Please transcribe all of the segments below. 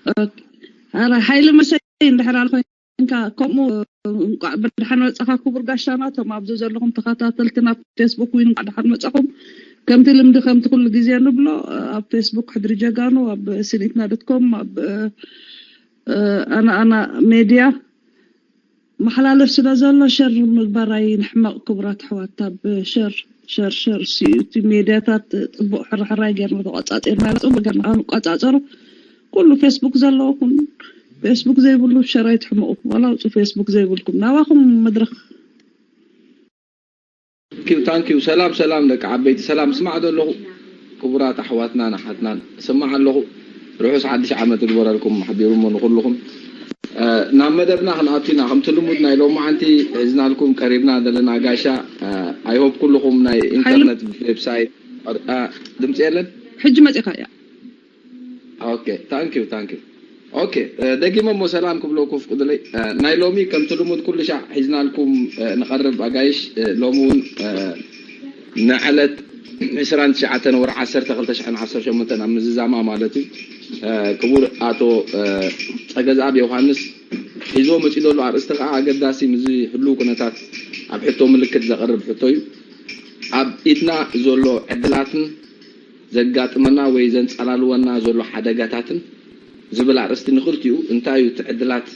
ኦኬ። ኧረ፣ ሓይለ መሰይ፣ እንድሕር ኣልኮ እንካ፣ ከምኡ እንኳዕ ብድሓን መጻኻ ክቡር ጋሻና። እቶም ኣብዚ ዘለኹም ተኸታተልትና ፌስቡክ እውን እንኳዕ ድሓን መጻኹም። ከምቲ ልምዲ፣ ከምቲ ኩሉ ግዜ ንብሎ፣ ኣብ ፌስቡክ ሕድሪ ጀጋኑ፣ ኣብ ስኒትና ዶት ኮም፣ ኣብ ኣና ኣና ሜድያ መሓላለፍ ስለ ዘሎ፣ ሸር ምግባር ኣይንሕመቕ ክቡራት ኣሕዋት። ኣብ ሸር ሸር ሸር ሲ- እቲ ሜድያታት ጽቡቕ ሕራሕራይ ጌርና ተቆጻጺርና፣ ጽቡቕ ጌርና ንቆጻጸሮ። ኩሉ ፌስቡክ ዘለዎ ኩን፣ ፌስቡክ ዘይብሉ ሸር ኣይትሕመቑ። ዋላ ውጹ ፌስቡክ ዘይብልኩም፣ ናባኹም መድረኽ። ታንኪዩ ታንኪዩ። ሰላም ሰላም ደቂ ዓበይቲ፣ ሰላም ስማዕ ዘለኹ። ክቡራት ኣሕዋትናን ኣሓትናን ስማዕ ኣለኹ። ርሑስ ሓድሽ ዓመት ይግበረልኩም ሓቢሩ እሞ ንኹልኹም። ናብ መደብና ክንኣቱ ኢና። ከምቲ ልሙድ ናይ ሎማዓንቲ ሒዝናልኩም ቀሪብና ዘለና ጋሻ፣ ኣይሆፕ ኩልኹም ናይ ኢንተርነት ዌብሳይት ድምፂ የለን። ሕጂ መፂኻ እያ። ኦኬ ታንክ ዩ ታንክ ዩ። ኦኬ ደጊመ እሞ ሰላም ክብለኩ ፍቅዱለይ። ናይ ሎሚ ከምቲ ልሙድ ኩሉ ሻዕ ሒዝናልኩም ንቐርብ ኣጋይሽ፣ ሎሚ እውን ንዕለት ዕስራን ትሽዓተን ወርሒ ዓሰርተ ክልተ ሽሕን ዓሰርተ ሸሞንተን ኣብ ምዝዛማ ማለት እዩ፣ ክቡር ኣቶ ጸገዝኣብ ዮሃንስ ሒዝዎ መፂኡ ዘሎ ኣርእስቲ ከዓ ኣገዳሲ፣ ምስዚ ህሉው ኩነታት ኣብ ሕቶ ምልክት ዘቕርብ ሕቶ እዩ። ኣብ ኢድና ዘሎ ዕድላትን ዘጋጥመና ወይ ዘንፀላልወና ዘሎ ሓደጋታትን ዝብል ኣርእስቲ፣ ንኽልቲኡ እንታይ እዩ እቲ ዕድላት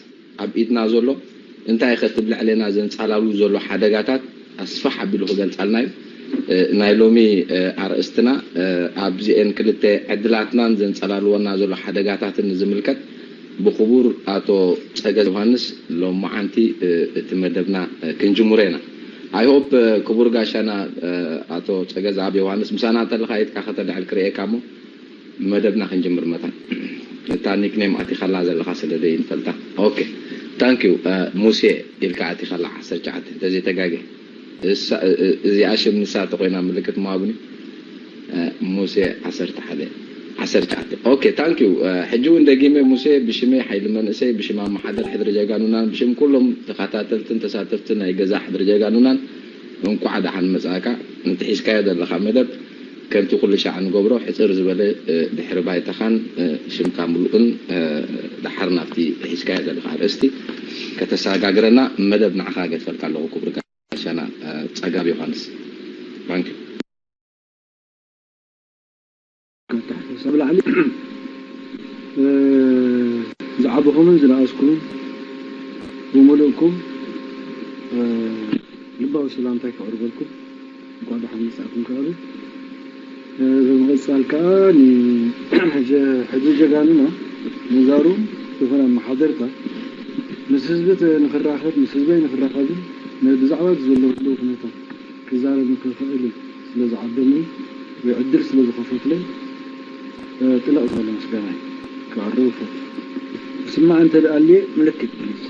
ኣብ ኢድና ዘሎ፣ እንታይ ከ እቲ ኣብ ልዕሌና ዘንፀላሉ ዘሎ ሓደጋታት ኣስፍሕ ኣቢሉ ክገልፃልና እዩ። ናይ ሎሚ ኣርእስትና ኣብዚኤን ክልተ ዕድላትናን ዘንፀላልወና ዘሎ ሓደጋታትን ዝምልከት ብክቡር ኣቶ ጸገ ዮሃንስ ሎማዓንቲ እቲ መደብና ክንጅምሮ ኢና። I hope ክቡር ጋሻና ኣቶ ጸገ ዘኣብ ዮሃንስ ምሳና እንተለኻ ኢድካ ከተልዕል ክርእየካ እሞ መደብና ክንጅምር መታን። እታ ኒክኔም ኣቲኻላ ዘለኻ ስለ ዘይንፈልጣ። ኦኬ ታንክ ዩ። ሙሴ ኢልካ ኣቲኻላ ዓሰርተ ትሽዓተ እንተዘይተጋግየ። እዚኣ ሽም ንሳ ተኮይና ምልክት መዋግኒ ሙሴ ዓሰርተ ሓደ ዓሰርተ ትሽዓተ። ኦኬ ታንክ ዩ። ሕጂ እውን ደጊመ ሙሴ ብሽመይ ሓይሊ መንእሰይ ብሽም ኣመሓደር ሕድሪ ጀጋኑናን ብሽም ኩሎም ተኸታተልትን ተሳተፍትን ናይ ገዛ ሕድሪ ጀጋኑናን እንኳዕ ደሓን መጻእካ። ነቲ ሒዝካዮ ዘለኻ መደብ ከምቲ ኩሉ ሻዕ ንገብሮ ሕጽር ዝበለ ድሕሪ ባይታኻን ሽምካ ምሉእን ደሓር ናብቲ ሒዝካዮ ዘለኻ ኣርእስቲ ከተሰጋግረና መደብ ንዓኻ ገድፈልካ ኣለኹ ክቡር ጋሻና ጸጋብ ዮሃንስ። ታንክ ዩ። ካብ ላዕሊ ዝዓበኹምን ዝነኣስኩምን ብምሉእኩም ልባዊ ሰላምታይ ከቕርበልኩም። እንኳዕ ደሓን መጻእኩም ከኣ። ብምቕጻል ከኣ ሕድሪ ጀጋኑና ነዛሩ ይኹን ኣመሓደርታ ምስ ህዝቢ ንኽራኸብ ምስ ህዝበይ ንኽራኸብን ብዛዕባ ዘሎ ህልው ኩነታት ክዛረብ ንክኽእል ስለ ዝዓደሙኒ ወይ ዕድል ስለ ዝኸፈቱለይ ጥልቕ ዝበለ ምስጋናይ ከቕርብ እፈቱ። ክስማዕ እንተ ደኣ ኣልየ ምልክት ፕሊዝ።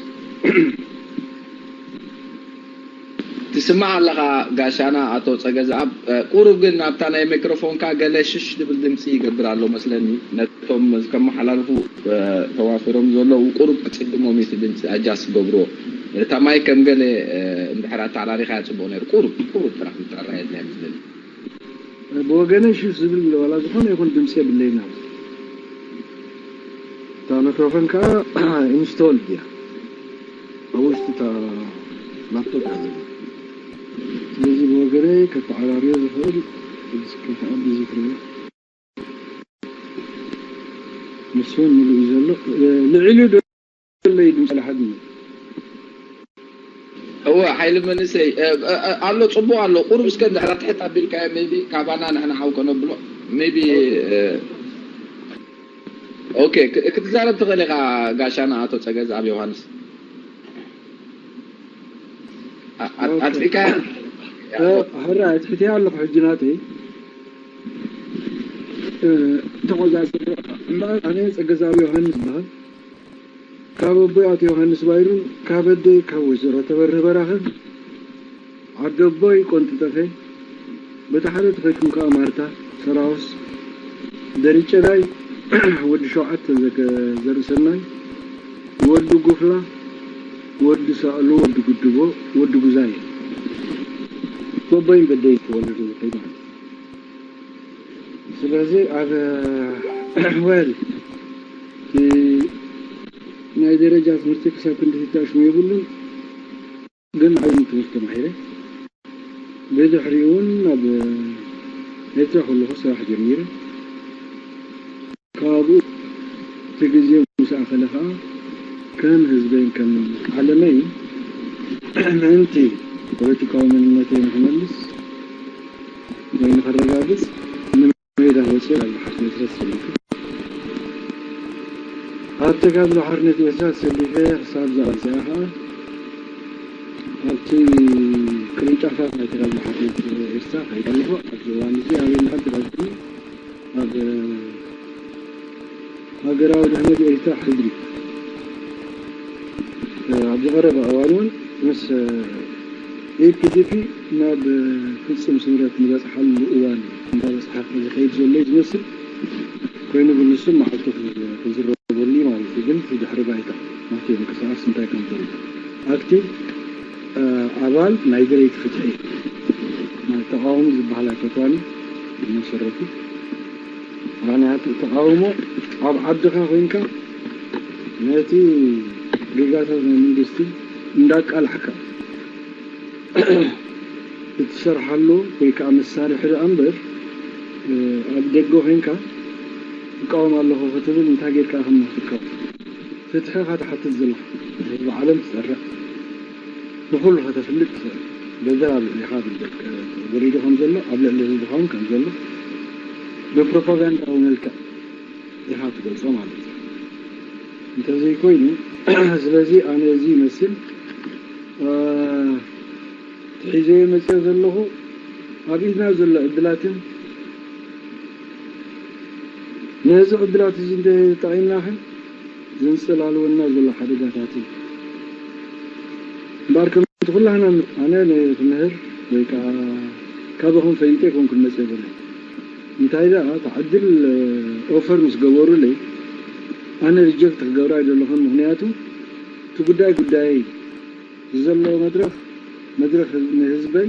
ትስማዕ ኣለኻ ጋሻና ኣቶ ጸገዝኣብ። ቁሩብ ግን ናብታ ናይ ማይክሮፎንካ ገለ ሽሽ ዝብል ድምፂ ይገብር ኣሎ መስለኒ። ነቶም ከመሓላልፉ ተዋፊሮም ዘለዉ ቁሩብ ክፅግሞም እዩ እቲ ድምፂ ኣጃስ ክገብርዎ። እታ ማይ ከም ገለ እንድሕር ኣተዓራሪኻያ ፅቡቕ ነይሩ። ቁሩብ ቁሩብ ጥራሕ ምትዕራይ ኣድላይ መስለኒ። ብወገነይ ሽሽ ዝብል ዋላ ዝኾነ ይኹን ድምፂ የብለይን። እታ ማይክሮፎን ከዓ ኢንስቶል እያ ኣብ ውሽጢ እታ ላፕቶፕ እያ ዘላ። ስለዚ ብወገነይ ከተዓራርዮ ዝኽእል እስኪ ተኣቢ ዝኽእል ንሱ እውን ምሉእ እዩ ዘሎ። ልዕሊኡ ዶ ዘሎ እዩ ድምፂ ሓዲ እዩ። እወ ሓይሊ መንእሰይ ኣሎ፣ ፅቡቅ ኣሎ። ቁሩብ እስከ እንድሕር ትሕት ኣቢልካዮ ሜቢ ካባና ንሕና ሓው ከነብሎ ሜቢ። ኦኬ ክትዛረብ ትኽእል ኢኻ ጋሻና ኣቶ ጸገዝ ኣብ ዮሃንስ። ኣጥፊካ ሕራ ኣጥፊትያ ኣለኹ ሕጂ ናተይ ተቆዛጽ እምበኣር ኣነ ጸገዛብ ዮሃንስ ይበሃል። ካብ ኣቦይ ኣቶ ዮሃንስ ባይሩን ካብ ኣደይ ካብ ወይዘሮ ተበርህ በራኽን ዓደቦይ ቆንጥጠፈ በቲ ሓደ ተኸድኩም ከኣ ማርታ ሰራውስ ደሪጨዳይ ወዲ ሸውዓተ ዘርእሰናይ ወዲ ጉፍላ ወዲ ሳእሉ ወዲ ጉድቦ ወዲ ጉዛይ በቦይን በደይ ተወለዱ ዝኸይ ማለት ስለዚ ኣብ ወል ናይ ደረጃ ትምህርቲ ክሳብ ክንዲ ትጣሽሙ የብሉን። ግን ዓብዪ ትምህርቲ ተማሂረ። ብድሕሪኡ እውን ኣብ ኤርትራ ከለኹ ስራሕ ጀሚረ። ካብኡ እቲ ግዜ ምስ ኣኸለ ከኣ ከም ህዝበይን ከም ዓለመይን ምእንቲ ፖለቲካዊ መንነተይ ንክመልስ ወይ ንኸረጋግጽ ንሜዳ ወጺኤ ኣብ ሓርነት ኤርትራ ተሰሊፈ። ኣብ ተጋድሎ ሓርነት ኤርትራ ተሰሊፈ ክሳብ ዝኣዝኣ ከኣ ኣብቲ ቅርንጫፋት ናይ ተጋድሎ ሓርነት ኤርትራ ከይድ ኣለኹ። ኣብዚ እዋን እዚ ኣበይ እንዳሓንቲ ኣብ ሃገራዊ ድሕነት ኤርትራ ሕድሪ ኣብዚ ቀረባ እዋን እውን ምስ ኤፒዲፒ ናብ ፍጹም ስምረት ንበጽሓሉ እዋን እንዳበጽሓ ዝኸይድ ዘሎ እዩ ዝመስል። ኮይኑ ግን ንሱ መዓልቱ ክዝረበሉ እዩ ማለት እዩ። ግን እቲ ድሕሪ ባይታ ናተይ ምንቅስቃስ እንታይ ከም ዘሎ ኣክቲቭ ኣባል ናይ ደለይቲ ፍትሒ ማለት ተቃዋሚ ዝበሃል ኣይፈትዋን እዩ ብመሰረቱ። ምኽንያቱ ተቃውሞ ኣብ ዓድኻ ኮይንካ ነቲ ጌጋታት ናይ መንግስቲ እንዳቃላሕካ እትሰርሓሉ ወይ ከዓ መሳርሒ ደኣ እምበር ኣብ ደገ ኮይንካ እቃወም ኣለኹ ክትብል እንታይ ጌርካ ከም ክትቃወም ፍትሒ ኢኻ ትሓትት ዘለኻ። ህዝቢ ዓለም ትሰርዕ ንኹሉ ከተፍልጥ ትኽእል። ገንዘብ ኣብ ልዕሊኻ ወሪዱ ከም ዘሎ ኣብ ልዕሊ ህዝብኻ እውን ከም ዘሎ ብፕሮፓጋንዳዊ መልክዕ ኢኻ ትገልጾ ማለት እዩ። እንተዘይኮይኑ ስለዚ ኣነ እዚ ይመስል ሒዘዮ መፅኦ ዘለኹ ኣብ ኢድና ዘሎ ዕድላትን ነዚ ዕድላት እዚ እንተተጠቒምናኸ ዘንፀላልወና ዘሎ ሓደጋታት እዩ። እምበኣር ከምቲ ኩላህና ኣነ ንክምህር ወይ ከዓ ካባኹም ፈሊጠ ኣይኮንኩን መፅኦ ዘለኹ። እንታይ ደኣ እቲ ዕድል ኦፈር ምስ ገበሩለይ ኣነ ሪጀክት ክገብራ ኣይደለኹን። ምክንያቱ እቲ ጉዳይ ጉዳይ እዩ። እዚ ዘሎ መድረኽ መድረኽ ንህዝበይ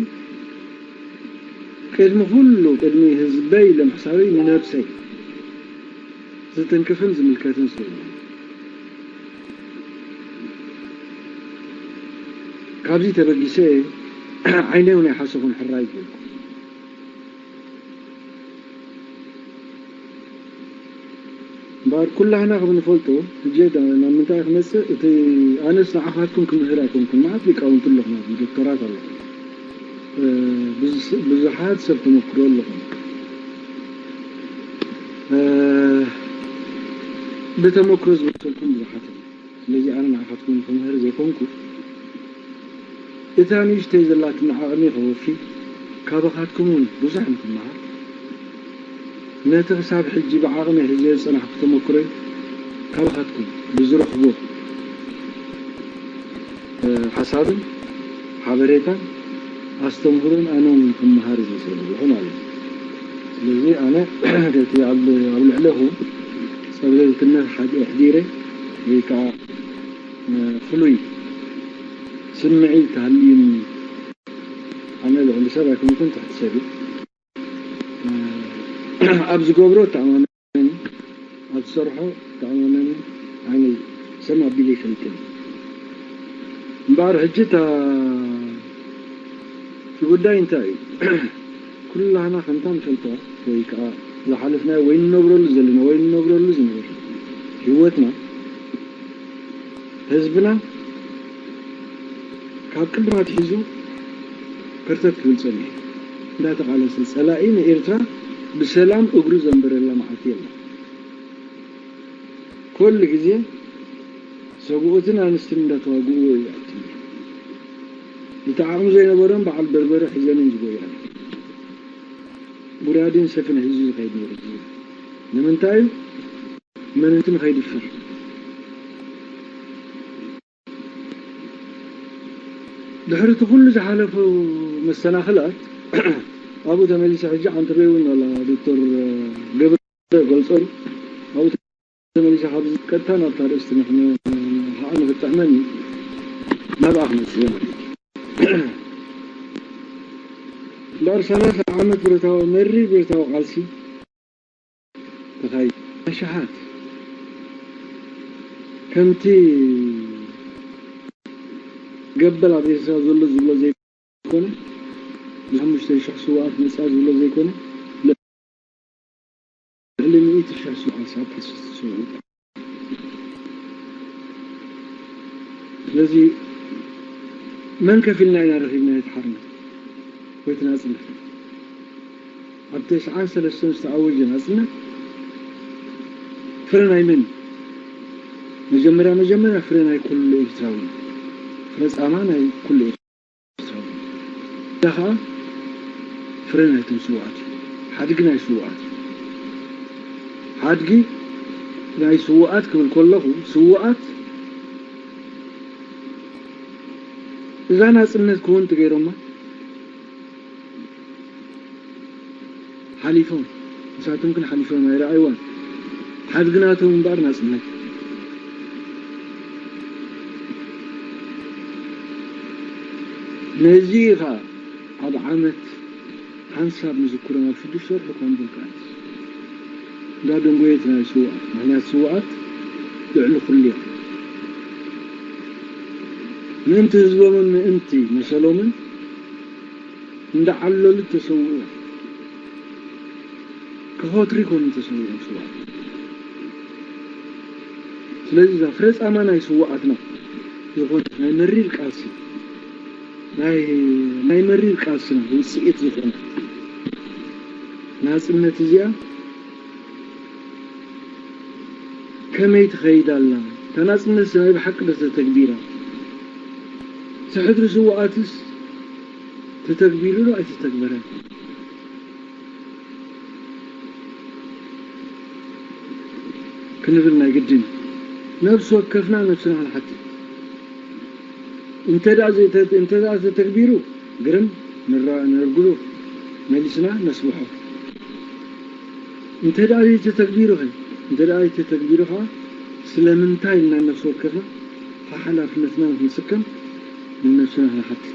ቅድሚ ኩሉ ቅድሚ ህዝበይ ኢለ ምሕሳበይ ንነብሰይ ዝትንክፍን ዝምልከትን ስለ ዝኾነ ካብዚ ተበጊሰ ዓይነይ እውን ኣይሓሰኹን ሕራይ ዝበልኩ። እምበኣር ኩላህና ከም ንፈልጦ ሕጂ ናብ ምንታይ ክመፅእ እቲ ኣነስ ንዓኻትኩም ክምህር ኣይኮንኩን። መዓት ሊቃውንቲ ኣለኹም ኣብዚ ዶክተራት ኣለኹም። ብዙሓት ሰብ ተመክሮ ኣለኹም። ብተመክሮ ዝበሰልኩም ብዙሓት ኣለኹም። ስለዚ ኣነ ንዓኻትኩም ክምህር ዘይኮንኩ እታ ንእሽተይ ዘላትኒ ዓቕሚ ከወፊ ካባኻትኩም እውን ብዙሕ ንክመሃር ነቲ ክሳብ ሕጂ ብዓቕሚ ሒዘዮ ዝጸናሕኩ ተመክሮይ ካባኻትኩም ብዝረኽቦ ሓሳብን ሓበሬታን ኣስተምህሮን ኣነ እውን ክመሃር እየ ዘለኹ ማለት እዩ። ስለዚ ኣነ ነቲ ኣብ ኣብ ልዕለኹ ጸብለልትነት ሓዲ ኣሕዲረ ወይ ከዓ ፍሉይ ስምዒት ተሃልዩኒ ኣነ ልዕሊ ሰብ ኣይኮንኩን ትሕቲ ሰብ እየ። ኣብ ዝገብሮ እተኣማመን ኣብ ዝሰርሖ እተኣማመን ኣነ ሰብ ኣቢለ ይፈልጥን እምበኣር ሕጂ እታ እቲ ጉዳይ እንታይ እዩ? ኩላህና ከምታ ንፈልጦ ወይ ከዓ ዝሓለፍናዮ ወይ ንነብረሉ ዘለና ወይ ንነብረሉ ዝነበርና ህይወትና ህዝብና ካብ ቅድም ኣትሒዙ ከርተት ክብል ፀኒሑ እንዳተቓለሰ ፀላኢ ንኤርትራ ብሰላም እግሩ ዘንበረላ መዓልቲ የለን። ኩሉ ግዜ ሰብኡትን ኣንስትን እንዳተዋግእዎ እዩ ኣብቲ እቲ ዓቕሚ ዘይነበሮም በዓል በርበረ ሒዘንን ዝጎያ ጉራድን ሰፍን ሒዙ ዝኸይድ ነይሩ። ንምንታይ እዩ? መን እንትን ከይድፈር ድሕሪ እቲ ኩሉ ዝሓለፉ መሰናኽላት ኣብኡ ተመሊሰ ሕጂ ዓንተበይ እውን ዋላ ዶክተር ገብረ ገልጸሉ ኣብኡ ተመሊሰ ካብ ቀጥታ ናብታ ርእስቲ ንክሓቕ ንክጥዕመኒ ናብኣ ክመፅእ እየ ማለት እዩ። እምበኣር ሰላሳ ዓመት ብረታዊ መሪር ብረታዊ ቃልሲ ተኻይዱ ኣሽሓት ከምቲ ገበል ኣብ ኤርትራ ዘሎ ዝብሎ ዘይኮነ፣ ሓሙሽተ ሽሕ ስውኣት መጻ ዝብሎ ዘይኮነ፣ ልዕሊ ሚእቲ ሽሕ ስውኣት፣ ሰዓት ስውኣት። ስለዚ መን ከፊልና ኢና ረኺብና እቲ ሓርነት ወይ እቲ ናጽነት? ኣብ ተስዓን ሰለስተን ዝተኣወጀ ናጽነት ፍረ ናይ መን? መጀመርያ መጀመርያ ፍረ ናይ ኩሉ ኤርትራዊ፣ ፍረ ጻማ ናይ ኩሉ ኤርትራዊ። እዛ ኸኣ ፍረ ናይቶም ስውኣት እዩ። ሓድጊ ናይ ስውኣት እዩ። ሓድጊ ናይ ስውኣት ክብል ከለኹ፣ ስውኣት እዛ ናጽነት ክውን ትገይሮማ ሓሊፎም፣ ንሳቶም ግን ሓሊፎም ኣይረኣይዋን። ሓድግናቶም እምበኣር ናጽነት። ነዚ ኸኣ ኣብ ዓመት ሓንሳብ ንዝክሮም ኣብ ሽዱሽተ ወርሒ እኳ ንብል ከኣንስ እንዳ ደንጎየት ናይ ስውኣት፣ ምኽንያት ስውኣት ልዕሊ ኩሉ እዮም። ምእንቲ ህዝቦምን ምእንቲ መሰሎምን እንዳዓለሉ ተሰውኡ እዮም። ክኸትሩ ይኮኑ ተሰዊኦም ስውኣት። ስለዚ እዛ ፍረ ጻማ ናይ ስውኣትና ዝኾነት ናይ መሪር ቃልሲ፣ ናይ፣ ናይ መሪር ቃልስና ውጽኢት ዝኾነ ናጽነት እዚኣ ከመይ ትኸይድ ኣላ? እታ ናጽነትስ ናይ ብሓቂ ዶ ተተግቢራ? እቲ ሕድሪ ስውኣትስ ተተግቢሩ ዶ ኣይተተግበረን? ክንብል ናይ ግድን እዩ። ነብሲ ወከፍና ነብስና ክንሓትት። እንተ ደኣ ዘይተ-፣ እንተ ደኣ ተተግቢሩ ግርም ንራ-፣ ነርግዶ መሊስና ነስብሖ። እንተ ደኣ ዘይተተግቢሩ ኸ? እንተ ደኣ ዘይተተግቢሩ ኸኣ ስለምንታይ ኢልና ነብሲ ወከፍና ሓላፍነትና ንክንስከም ንነብስና ክንሓትት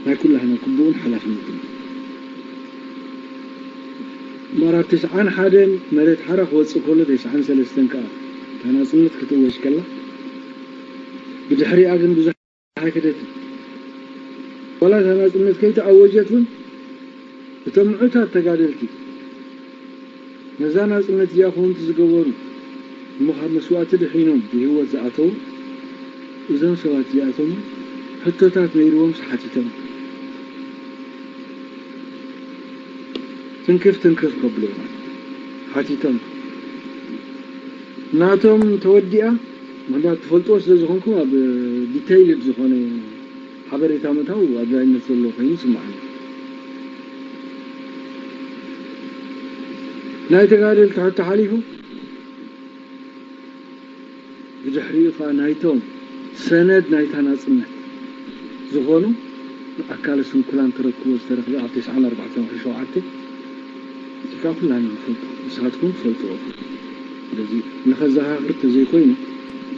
ናይ ኩላህና ግቡእን ሓላፍነትን እዩ። እምበኣር ኣብ ተስዓን ሓደን መሬት ሓራ ክወጽእ ከሎ፣ ተስዓን ሰለስተን ከኣ እታ ናጽነት ክትእወጅ ከላ፣ ብድሕሪኣ ግን ብዙሕ ኣይከደትን። ዋላ እታ ናጽነት ከይተኣወጀት እውን እቶም ምዑታት ተጋደልቲ ነዛ ናጽነት እዚኣ ክውንቲ ዝገበሩ እሞ ካብ መስዋእቲ ድሒኖም ብህይወት ዝኣተዉ እዞም ሰባት እዚኣቶም ሕቶታት ነይርዎም ሓቲቶም ትንክፍ ትንክፍ ከብሉ እዮም ሓቲቶም። ናቶም ተወዲኣ ምኽንያት ትፈልጥዎ ስለ ዝኾንኩም ኣብ ዲተይልድ ዝኾነ ሓበሬታ ምእታው ኣድላይነት ዘለዎ ኮይኑ ይስምዓኒ። ናይ ተጋደልቲ ሕቶ ሓሊፉ ብድሕሪኡ ኸዓ ናይቶም ሰነድ ናይታ ናጽነት ዝኾኑ ኣካለ ስንኩላን ተረክቦ ዝተረኽበ ኣብ ተስዓን ኣርባዕተን ወርሒ ሸውዓተ እቲ ከዓ ኩላና ንፈልጦ፣ ንስኻትኩም ትፈልጥዎ። ስለዚ ንኸዘኻኽር ተዘይኮይኑ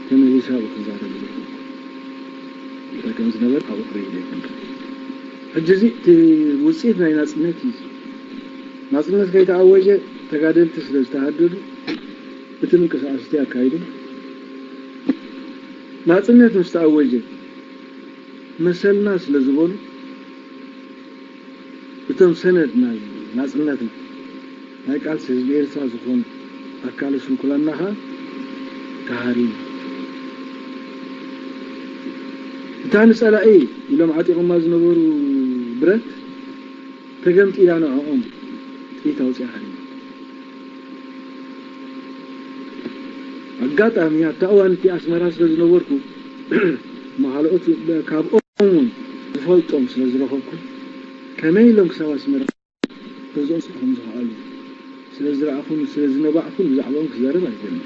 ተመሊሰ ኣብኡ ክዛረብ ዘይኮንኩ። እንታይ ከም ዝነበረ ኣብኡ ክርኢ ዘይኮንኩ። ሕጂ እዚ እቲ ውፅኢት ናይ ናፅነት እዩ። ናፅነት ከይተኣወጀ ተጋደልቲ ስለ ዝተሃደዱ እቲ ምንቅስቃስ እቲ ኣካይዱ ናፅነት ምስ ተኣወጀ መሰልና ስለ ዝበሉ እቶም ሰነድ ናይ ናፅነትና ናይ ቃልሲ ህዝቢ ኤርትራ ዝኾኑ ኣካለ ስንኩላንና ኸዓ ተሃሪሙ። እታ ንጸላኢ ኢሎም ዓጢቖማ ዝነበሩ ብረት ተገምጢላ ንዕኦም ጥይት ኣውጺኣ ሃሪማ። ኣጋጣሚ ኣብታ እዋን እቲ ኣስመራ ስለ ዝነበርኩ፣ እሞ ካልኦት ካብኦም እውን ዝፈልጦም ስለ ዝረኸብኩ፣ ከመይ ኢሎም ክሳብ ኣስመራ ገዝኦም ክበጽሑ ከም ዝኸኣሉ ስለ ዝረኣኹን ስለ ዝነባዕኩን ብዛዕባኦም ክዛረብ ኣይደልን።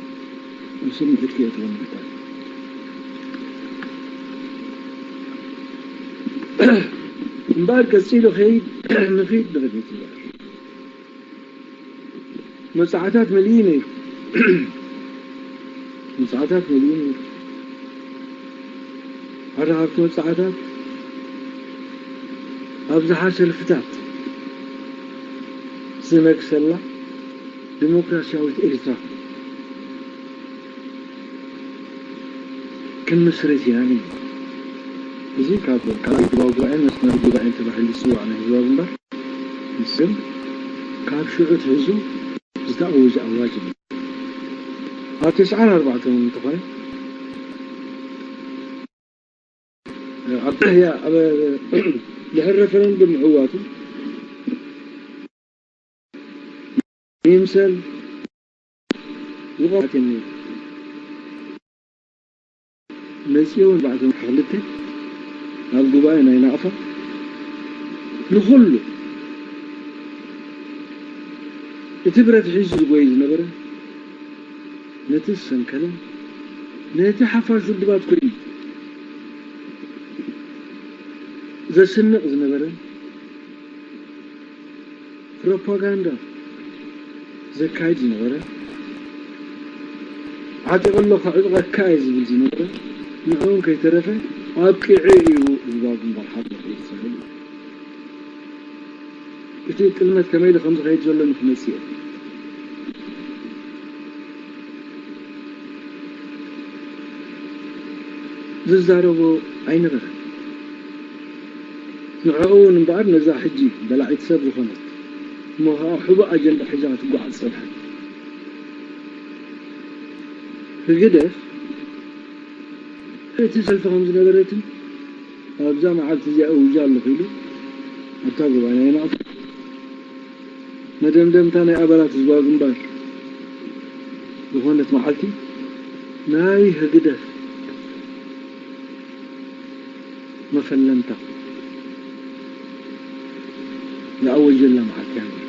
ኣብ ስምዒት ከየእትዎም ምሕታት። እምበኣር ቀጺሉ ከይድ ንኺድ ንቕድሚት እምበኣር። መብጻዕታት መሊኡ ነይሩ። መብጻዕታት መሊኡ ነይሩ። ሓደ ካብቲ መብጻዕታት ኣብዝሓ ሰልፍታት ዝነግሰላ ዲሞክራስያዊት ኤርትራ ክንምስርት ኢና ኢሉ። እዚ ካብ ካልኣይ ህዝባዊ ጉባኤ መስመር ጉባኤ ተባሂሉ ዝፅዋዕ ናይ ህዝባዊ ግንባር ምስል ካብ ሽዑ ኣትሒዙ ዝተኣወጀ ኣዋጅ እዩ። ኣብ ተስዓን ኣርባዕተን እውን እንተኾነ ኣብ ድሕሪ ሬፈረንዱም ምዕዋቱ ይምሰል ዝቆማት ነይሩ መፂኡ ኣርባዕተ ክልተ ኣብ ጉባኤ ናይ ናቕፋ ንኹሉ እቲ ብረት ሒዙ ዝጎይ ዝነበረ ነቲ ዝሰንከለን ነቲ ሓፋሽ ውድባት ኮይኑ ዘስንቕ ዝነበረን ፕሮፓጋንዳ ዘካይድ ዝነበረ ዓጢቑ ኣሎ ከዕጥቐካ እየ ዝብል ዝነበረ ንዕኡን ከይተረፈ ኣብቂዑ እዩ ህዝባዊ ግንባር ሓርነት ኤርትራ ኢሉ። እቲ ጥልመት ከመይ ኢሉ ከም ዝኸይድ ዘሎ ንክመጽእ እየ። ዝዛረቦ ኣይነበረን። ንዕኡ እውን እምበኣር ነዛ ሕጂ በላዒት ሰብ ዝኾነት እሞ ኸዓ ሕቡእ ኣጀንዳ ሒዛ ክትጓዓዝ ዝጸንሐት ህግደፍ እቲ ሰልፊ ከም ዝነበረትን ኣብዛ መዓልቲ እዚኣ እውጃ ኣለኹ ኢሉ ኣብታ ጉባኤ ናይ ናቕፋ መደምደምታ ናይ ኣባላት ህዝባዊ ግንባር ዝኾነት መዓልቲ ናይ ህግደፍ መፈለምታ ዝኣወጀላ መዓልቲ እያ ነይራ።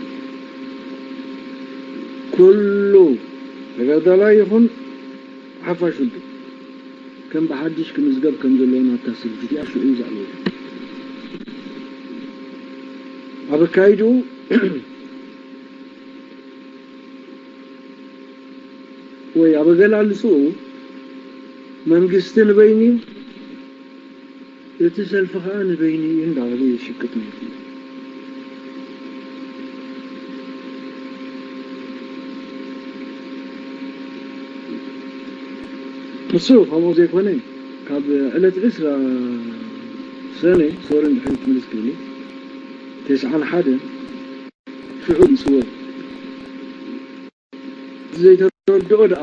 ኩሉ ተጋዳላይ ይኹን ሓፋሽ ውድብ ከም ብሓድሽ ክምዝገብ ከም ዘለዎ ናብታ ሰልፊ እቲኣ ሽዑ እዩ ዝኣወጀ። ኣብ ኣካይድኡ ወይ ኣብ ኣገላልጽኡ መንግስቲ ንበይኑ እዩ፣ እቲ ሰልፊ ኸኣ ንበይኑ እዩ እንዳበለ ይሽቅጥ ነይሩ። ንሱ ከምኡ ዘይኮነ ካብ ዕለት ዕስራ ሰነ ሶሪ እንድሕር ትምልስ ክብሉ ተስዓን ሓደን ሽዑ ይጽወ ዘይተረድኦ ደኣ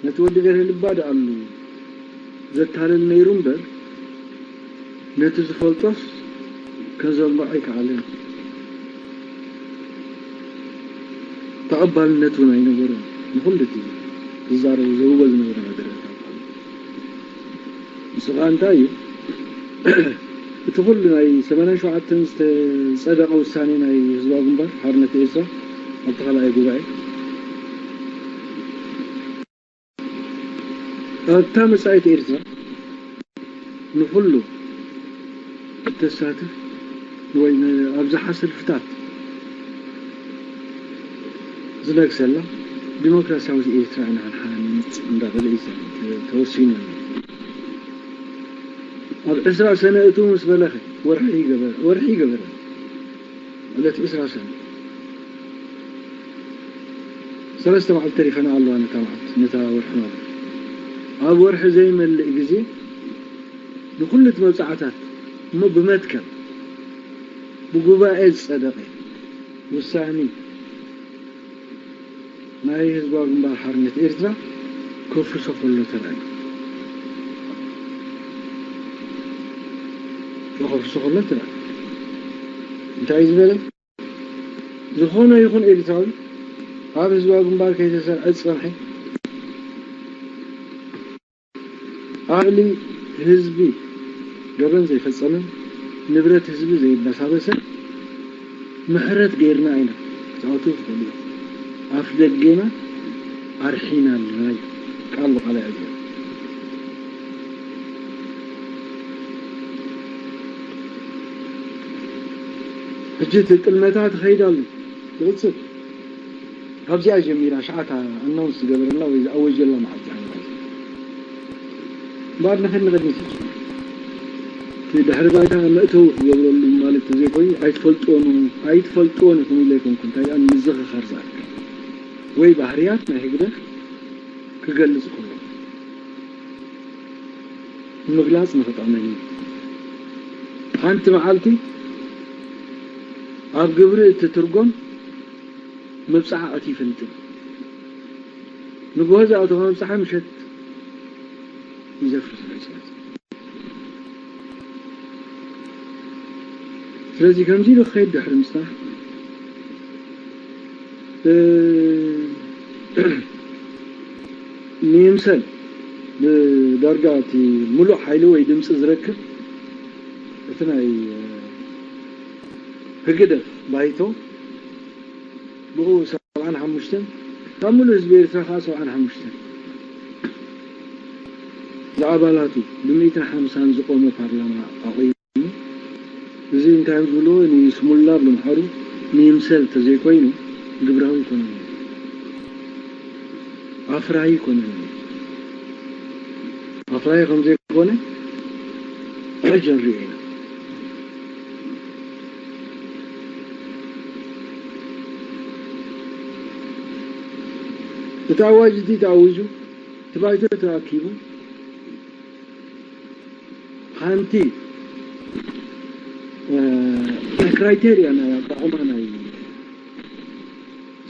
ነቲ ወዲ ገርሂ ልባ ደኣሉ ዘታልል ነይሩ እምበር ነቲ ዝፈልጦስ ከዘንግዖ ኣይከኣለን። ተቐባልነት እውን ኣይነበሮን። ንኹሉ እቲ ዝዛረቦ ዘውቦ ዝነበረ ነገራት ኣይኮነን። ንሱ ኸዓ እንታይ እዩ? እቲ ኩሉ ናይ ሰማንያን ሸውዓተን ዝተጸደቐ ውሳኔ ናይ ህዝባዊ ግንባር ሓርነት ኤርትራ ኣብቲ ካልኣይ ጉባኤ ኣብታ መጻኢት ኤርትራ ንኹሉ እተሳትፍ ወይ ን-፣ ኣብዝሓ ሰልፍታት ዝነግሰላ ዲሞክራሲያዊት ኤርትራ ኢና ክንሓንጽ እንዳበለ እዩ ተ-፣ ተወሲኑ። ኣብ ዕስራ ሰነ እቱ ምስ በለኸ ወርሒ ይገበረ፣ ወርሒ ይገበረ። ዕለት ዕስራ ሰነ ሰለስተ መዓልቲ ተሪፈና ኣለዋ ነታ መዓልቲ፣ ነታ ወርሒ ማለት እዩ። ኣብ ወርሒ ዘይመልእ ግዜ ንኹሉ እቲ መብጻዕታት እሞ ብመትከል ብጉባኤ ዝጸደቐ ውሳኔ ናይ ህዝባዊ ግንባር ሓርነት ኤርትራ ከፍርሶ ከሎ ተራእዩ። ከፍርሶ ከሎ ተራእዩ። እንታይ እዩ ዝበለ? ዝኾነ ይኹን ኤርትራዊ ኣብ ህዝባዊ ግንባር ከይተሰርዐ ዝጸንሐ፣ ኣብ ልዕሊ ህዝቢ ገበን ዘይፈጸመን ንብረት ህዝቢ ዘይበሳበሰን ምሕረት ገይርና ኢና ክትኣትዉ ትኽእሉ ኢኹም። ኣፍ ደጌና ኣርሒና ኣለና እዩ ቃል ብቓል ኣዕዚቡ። ሕጂ እቲ ጥልመታ ትኸይድ ኣሎ። ይቕጽል። ካብዚኣ ጀሚራ ሸዓታ ኣናውንስ ዝገበረላ ወይ ዝኣወጀላ መዓልቲ እያ ማለት እዩ። እምበኣር ንኸድ ንቕድሚት እዩ። እቲ ድሕሪ ባይታ መእተዊ ክገብረሉ ማለት ተዘይኮይኑ ኣይትፈልጥዎን፣ ኣይትፈልጥዎን ኢኹም ኢለ ኣይኮንኩ፣ እንታይ ደኣ ንምዝኽኻር ዝኣክል ወይ ባህርያት ናይ ህግደፍ ክገልጽ ከሎ ንምግላጽ ንኽጠቕመኒ እዩ። ሓንቲ መዓልቲ ኣብ ግብሪ እትትርጎም መብጽዓ ኣትዩ ይፈልጥን። ንግሆ ዝኣተወ መብጽዓ ምሸት ይዘፍር ዝመጽእ። ስለዚ ከምዚ ኢሉ ክኸይድ ድሕሪ ምጽናሕ፣ እ፣ ንይምሰል ብዳርጋ እቲ ምሉእ ሓይሊ ወይ ድምፂ ዝረክብ እቲ ናይ፣ እ፣ ህግደፍ ባይቶ ብኡ ሰብዓን ሓሙሽተን ካብ ምሉእ ህዝቢ ኤርትራ ከዓ ሰብዓን ሓሙሽተን ዝኣባላቱ ብሚእትን ሓምሳን ዝቆመ ፓርላማ ኣቑሙ። እዚ እንታይ እዮም ዝብልዎ? ንይስሙላ ብኣምሓሩ ንይምሰል ተዘይኮይኑ ግብራዊ ኣይኮነን፣ ኣፍራዪ ኣይኮነን። ኣፍራዪ ከም ዘይኮነ ሕጂ ንሪኦ ኢና። እቲ ኣዋጅ እዚ ተኣዊጁ፣ እቲ ባይቶ ተኣኪቡ፣ ሓንቲ፣ እ፣ ክራይቴርያ ናይ ኣቋቑማ ናይ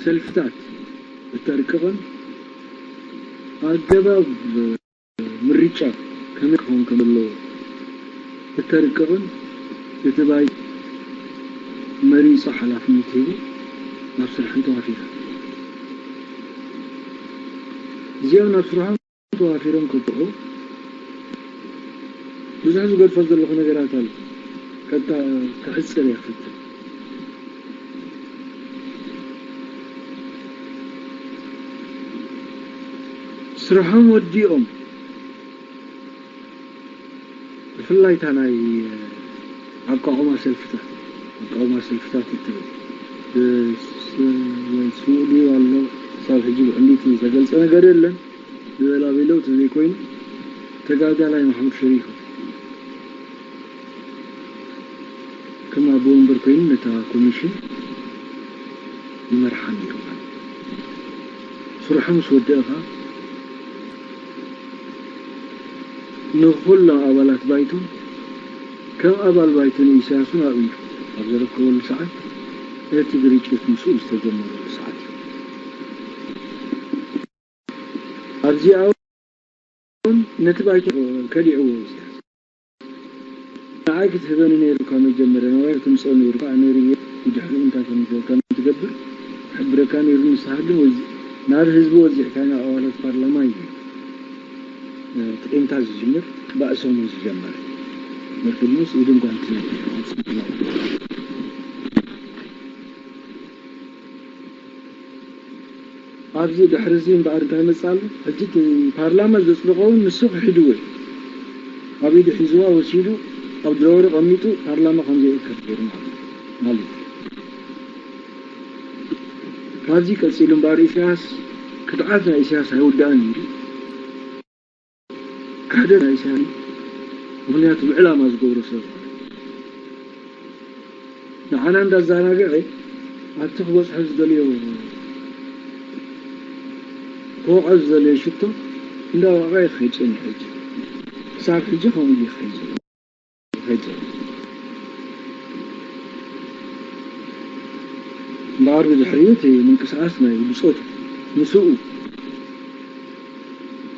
ሰልፍታት እተርቅቕን ኣገባብ ምርጫ ከመይ ክኸውን ከም ዘለዎ እተርቅቕን እቲ ባይቶ መሪጹ ሓላፍነት ሂቡ ናብ ስርሐን ተዋፊረን። እዚኦም ናብ ስርሖም ተዋፊሮም ከብቅዑ ብዙሕ ዝገድፎ ዘለኹ ነገራት ኣሎ። ቀጥታ ክሕጽር እየ ክፍትን። ስርሖም ወዲኦም ብፍላይ እታ ናይ ኣቋቑማ ሰልፍታት፣ ኣቋቑማ ሰልፍታት እትብል ብስ-፣ ወይ ስውእ ድዩ ኣሎ፣ ክሳብ ሕጂ ብዕሊት ዝተገልጸ ነገር የለን። ዝበላ ቤለው ተዘይኮይኑ ተጋዳላይ ማሕሙድ ሸሪፎ ከም ኣቦ ወንበር ኮይኑ ነታ ኮሚሽን ይመርሓ ነይሩ ማለት እዩ። ስርሑ ምስ ወደአ ኸዓ ንኹሎም ኣባላት ባይቶ ከም ኣባል ባይቶ ንኢሳያስ እውን ኣእምዩ ኣብ ዘረከበሉ ሰዓት እቲ ግርጭት ምስኡ ዝተጀመረሉ ሰዓት እዩ። ኣብዚኣ እውን ነቲ ባይቶ ከሊዕዎ ኢሳያስ። ንዓይ ክትህበኒ ነይሩካ መጀመርያ፣ ናባይ ክትምጽኦ ነይሩካ፣ ኣነ ርእየ ብድሕሪኡ እንታይ ከም ከም ትገብር ክሕብረካ ነይሩ። ንስኻ ግን ወዚ-፣ ናብ ህዝቢ ወዚዕካ ናብ ኣባላት ፓርላማ እዩ፣ እ፣ ጥቂምታ ዝጅምር፣ ባእሶም እዩ ዝጀመረ። መርክብ ምስ ኢድን ጓንትን ኣብዚ ድሕሪ እዚ እምበኣር እንታይ መጽእ ኣሎ? ሕጂ እቲ ፓርላማ ዘጽደቖ እውን ንሱ ክሒድዎ እዩ። ኣብ ኢዱ ሒዝዋ ወሲዱ ኣብ ድራወሩ ቀሚጡ ፓርላማ ከም ዘይእከብ ገይሩ ማለት እዩ። ማለት እዩ። ካብዚ ቀጺሉ እምበኣር ኢሳያስ፣ ክድዓት ናይ ኢሳያስ ኣይውዳእን እዩ። ክሕደት ናይ ኢሳያስ፣ ምኽንያቱ ብዕላማ ዝገብሮ ሰብ ንዓና እንዳዘናግዐ ኣብቲ ክበጽሖ ዝደልዮ፣ ክወቕዖ ዝደልዮ ሽቶ እንዳወቐዐ ይኸይድ ጸኒሑ። ሕጂ ክሳብ ሕጂ ከምኡ እዩ ይኸይድ ዘሎ። ይኸይድ ዘሎ። እምበኣር ብድሕሪኡ እቲ ምንቅስቓስ ናይ ብጾቱ ምስኡ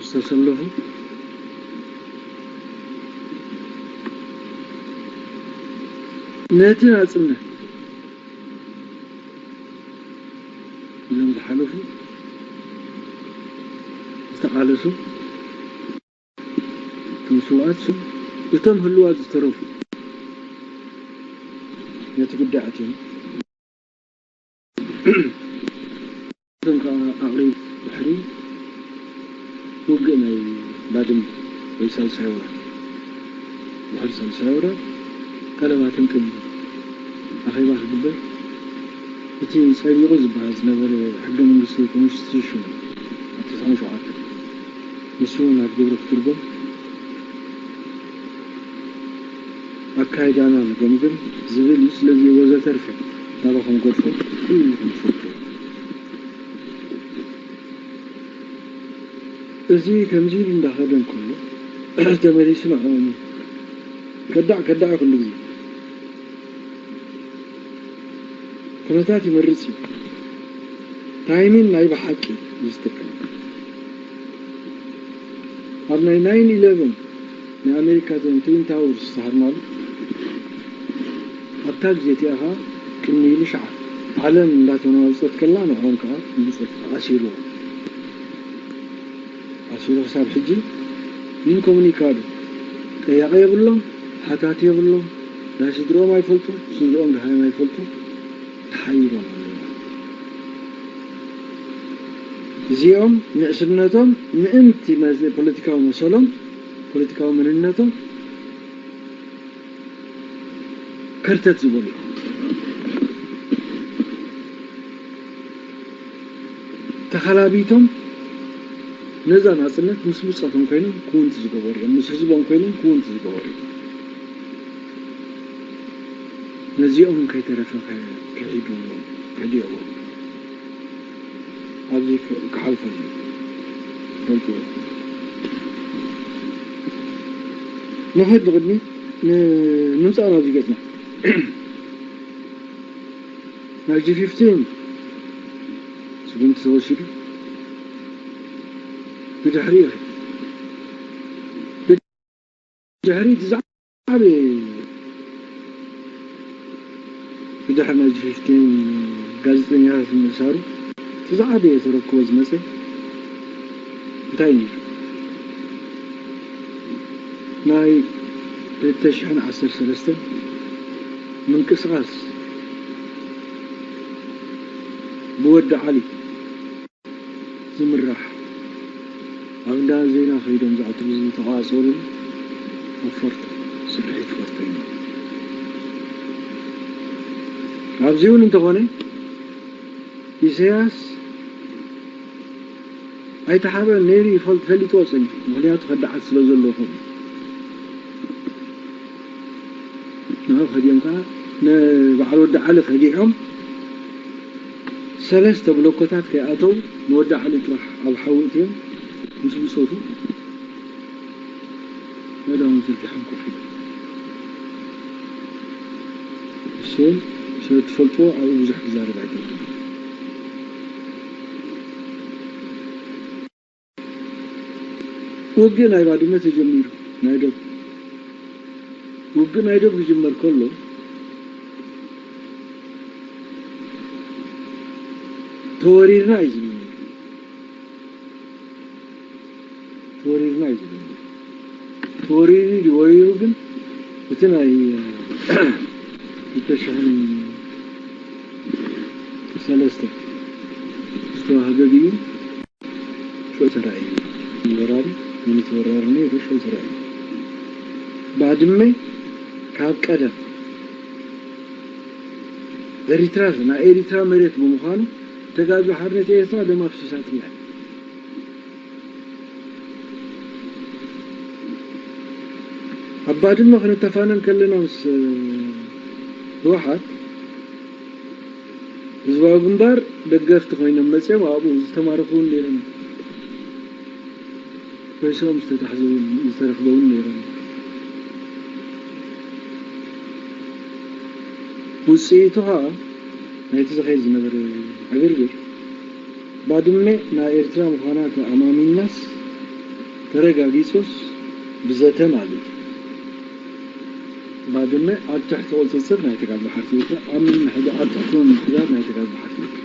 ዝተሰለፉ ነቲ ናጽነት ኢሎም ዝሓለፉ ዝተቓለሱ እቶም ስውኣት ስም እቶም ህልዋት ዝተረፉ ነቲ ጉዳይ ኣትዮም። እቶም ከዓ ኣቕሪብ ድሕሪ ውግእ ናይ ባድመ ወይ ሳልሳይ ወራር፣ ድሕሪ ሳልሳይ ወራር ጠለባትን ቅድሚ ኣኼባ ክግበር እቲ ጸቢቑ ዝበሃል ዝነበረ ሕገ መንግስቲ ኮንስቲቱሽን ኣብ ተስዓን ሸውዓተን ንሱ ናብ ግብሪ ክትርጎም ኣካይዳና ንገምግም ዝብል እዩ። ስለዚ ወዘተርፈ ናባኹም ገድፎ ኩሉ ትፈልጡ። እዚ ከምዚ ኢሉ እንዳኸደ እንከሎ ተመሊሱ ንዕኦም ከዳዕ ከዳዕ ኩሉ ግዜ ኩነታት ይመርጽ እዩ። ታይሚን ናይ ብሓቂ እዩ ዝጥቀም። ኣብ ናይ ናይን ኢለቨን ናይ ኣሜሪካ እተን ትዊን ታወርስ ዝተሃርማሉ ኣብታ ግዜ እቲኣ ኸዓ ቅድሚ ኢሉ ሸዓ ዓለም እንዳተናወጸት ከላ ንዕኦም ከዓ ብጸት ኣሲርዎም። ኣሲሩ ክሳብ ሕጂ ኢንኮሙኒካዶ ጠያቂ የብሎም፣ ሓታቲ የብሎም። ናይ ስድርኦም ኣይፈልጡ፣ ስድርኦም ድሃዮም ኣይፈልጡ። ተሓይሮም ኣለዉ። እዚኦም ንእስነቶም ምእንቲ መዝ- ፖለቲካዊ መሰሎም፣ ፖለቲካዊ መንነቶም ከርተት ዝበሉ እዮም። ተኸላቢቶም ነዛ ናጽነት ምስ ብጾቶም ኮይኖም ክውንቲ ዝገበሩ እዮም፣ ምስ ህዝቦም ኮይኖም ክውንቲ ዝገበሩ እዮም። ነዚኦም ከይተረፈ ከ- ክሒድዎም፣ ክሕድዎም። ኣብዚ ክ- ክሓልፎም እዮም። ፈልጥዎ። ንኸድ ንቕድሚት ን- ንምጻእ ናብዚ ገጽና። ናይ ጂ ፊፍቲን ስጉምቲ ተወሲዱ ብድሕሪ ብድሕሪ እቲ ዝዓበየ ብድሕሪ ናይ ጂ ፊፍቲን ጋዜጠኛታት ምእሳሩ እቲ ዝዓበየ ተረክቦ ዝመፀ እንታይ ነይሩ? ናይ ክልተ ሽሕን ዓሰርተ ሰለስተን ምንቅስቃስ ብወዲ ዓሊ ዝምራሕ ኣብ እንዳ ዜና ከይዶም ዝኣትዉ ዝተቋጸሩ ኦፈርት ስርሒት ፈርተኛ ኣብዚ እውን እንተኾነ ኢሳያስ ኣይተሓበን ነይሩ ይፈል- ፈሊጥዎ ጸኒሑ ምክንያቱ ከዳዓት ስለ ዘለኹም ንዑ ከዲኦም ከዓ ንበዓል ወዲ ዓሊ ከዲዖም ሰለስተ ብሎኮታት ከይኣተው ንወዲ ዓሊ ጥራሕ ኣብ ሓዊ እትዮም ምስ ብፆቱ መዳውን ዝርግሐም ኮፍ ኢሉ እሱን ስለ ትፈልጥዎ ኣብኡ ብዙሕ ክዛረብ ኣይደልን ውግእ ናይ ባድመ ተጀሚሩ ናይ ዶብ ውግእ ናይ ዶብ ክጅመር ከሎ ተወሪርና እዩ ዝብል ተወሪርና እዩ ዝብል ተወሪሩ ድዩ ወሪሩ ግን እቲ ናይ ክልተ ሽሕን ሰለስተ ዝተዋህበ ድዩ ሽዑ ተራእዩ ወራሪ መን ተወራሪ ነይሩ ሽዑ ተራእዩ ባድመ ካብ ቀደም ኤሪትራ ናይ ኤሪትራ መሬት ብምዃኑ ተጋድሎ ሓርነት ኤርትራ ደም ኣፍሲሳትላ ኣብ ባድመ ክንተፋነን ከለና ምስ ህወሓት ህዝባዊ ግንባር ደገፍቲ ኮይኖም መፅኦም ኣብኡ ዝተማረኹ እውን ነይሮም ሬሳኦም ዝተታሕዘ እውን ዝተረኽበ እውን ነይሮም ውፅኢቱ ከዓ ናይቲ ዝኸይድ ዝነበረ ዕግርግር ባድመ ናይ ኤርትራ ምዃና ተኣማሚንናስ ተረጋጊጹስ ብዘተ ማለት እዩ። ባድመ ኣብ ትሕቲ ቁጽጽር ናይ ተጋድሎ ሓርነት ኤርትራ ኣብ ምምሕዳ ኣብ ትሕቲ ምምሕዳር ናይ ተጋድሎ ሓርነት ኤርትራ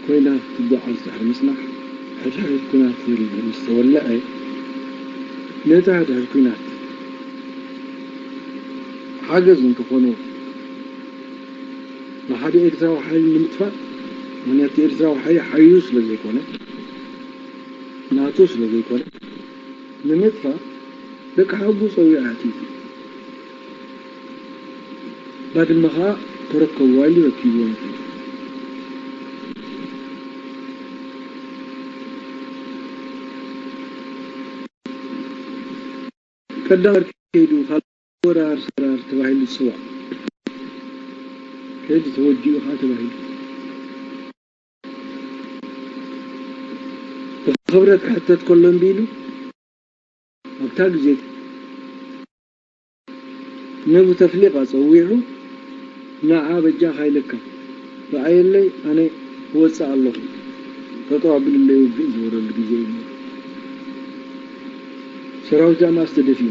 ኮይና ክትጓዓዝ ድሕሪ ምጽናሕ ሕድሕድ ኩናት ምስ ተወለዐ ነቲ ሕድሕድ ኩናት ሓገዝ እንተኾኑ ንሓደ ኤርትራዊ ሓይሊ ንምጥፋእ ምክንያቱ ኤርትራዊ ሓይሊ ሓይሉ ስለ ዘይኮነ ናቱ ስለ ዘይኮነ ንምጥፋእ ደቂ ሓጉ ፀዊዑ ኣትዩ ባድመ ከዓ ተረከብዋ ኢሉ ረኪብዎም ቀዳም ከይዱ ካልእ ወራር ሰራር ተባሂሉ ዝፅዋዕ ከይዱ ተወዲኡ ከዓ ተባሂሉ ብክብረት ክሕተት ከሎ እምቢ ኢሉ ኣብታ ግዜ ነቡ ተፍሊቓ ጸዊዑ፣ "ንዓ በጃኻ ኢለካ፣ ረኣየለይ፣ ኣነ ክወጽእ ኣለኹ፣ ጠጠው ኣቢሉለይ ውግእ ዝበለሉ ግዜ እዩ ነይሩ። ሰራዊት ዳኣ መኣስ ተደፊኡ?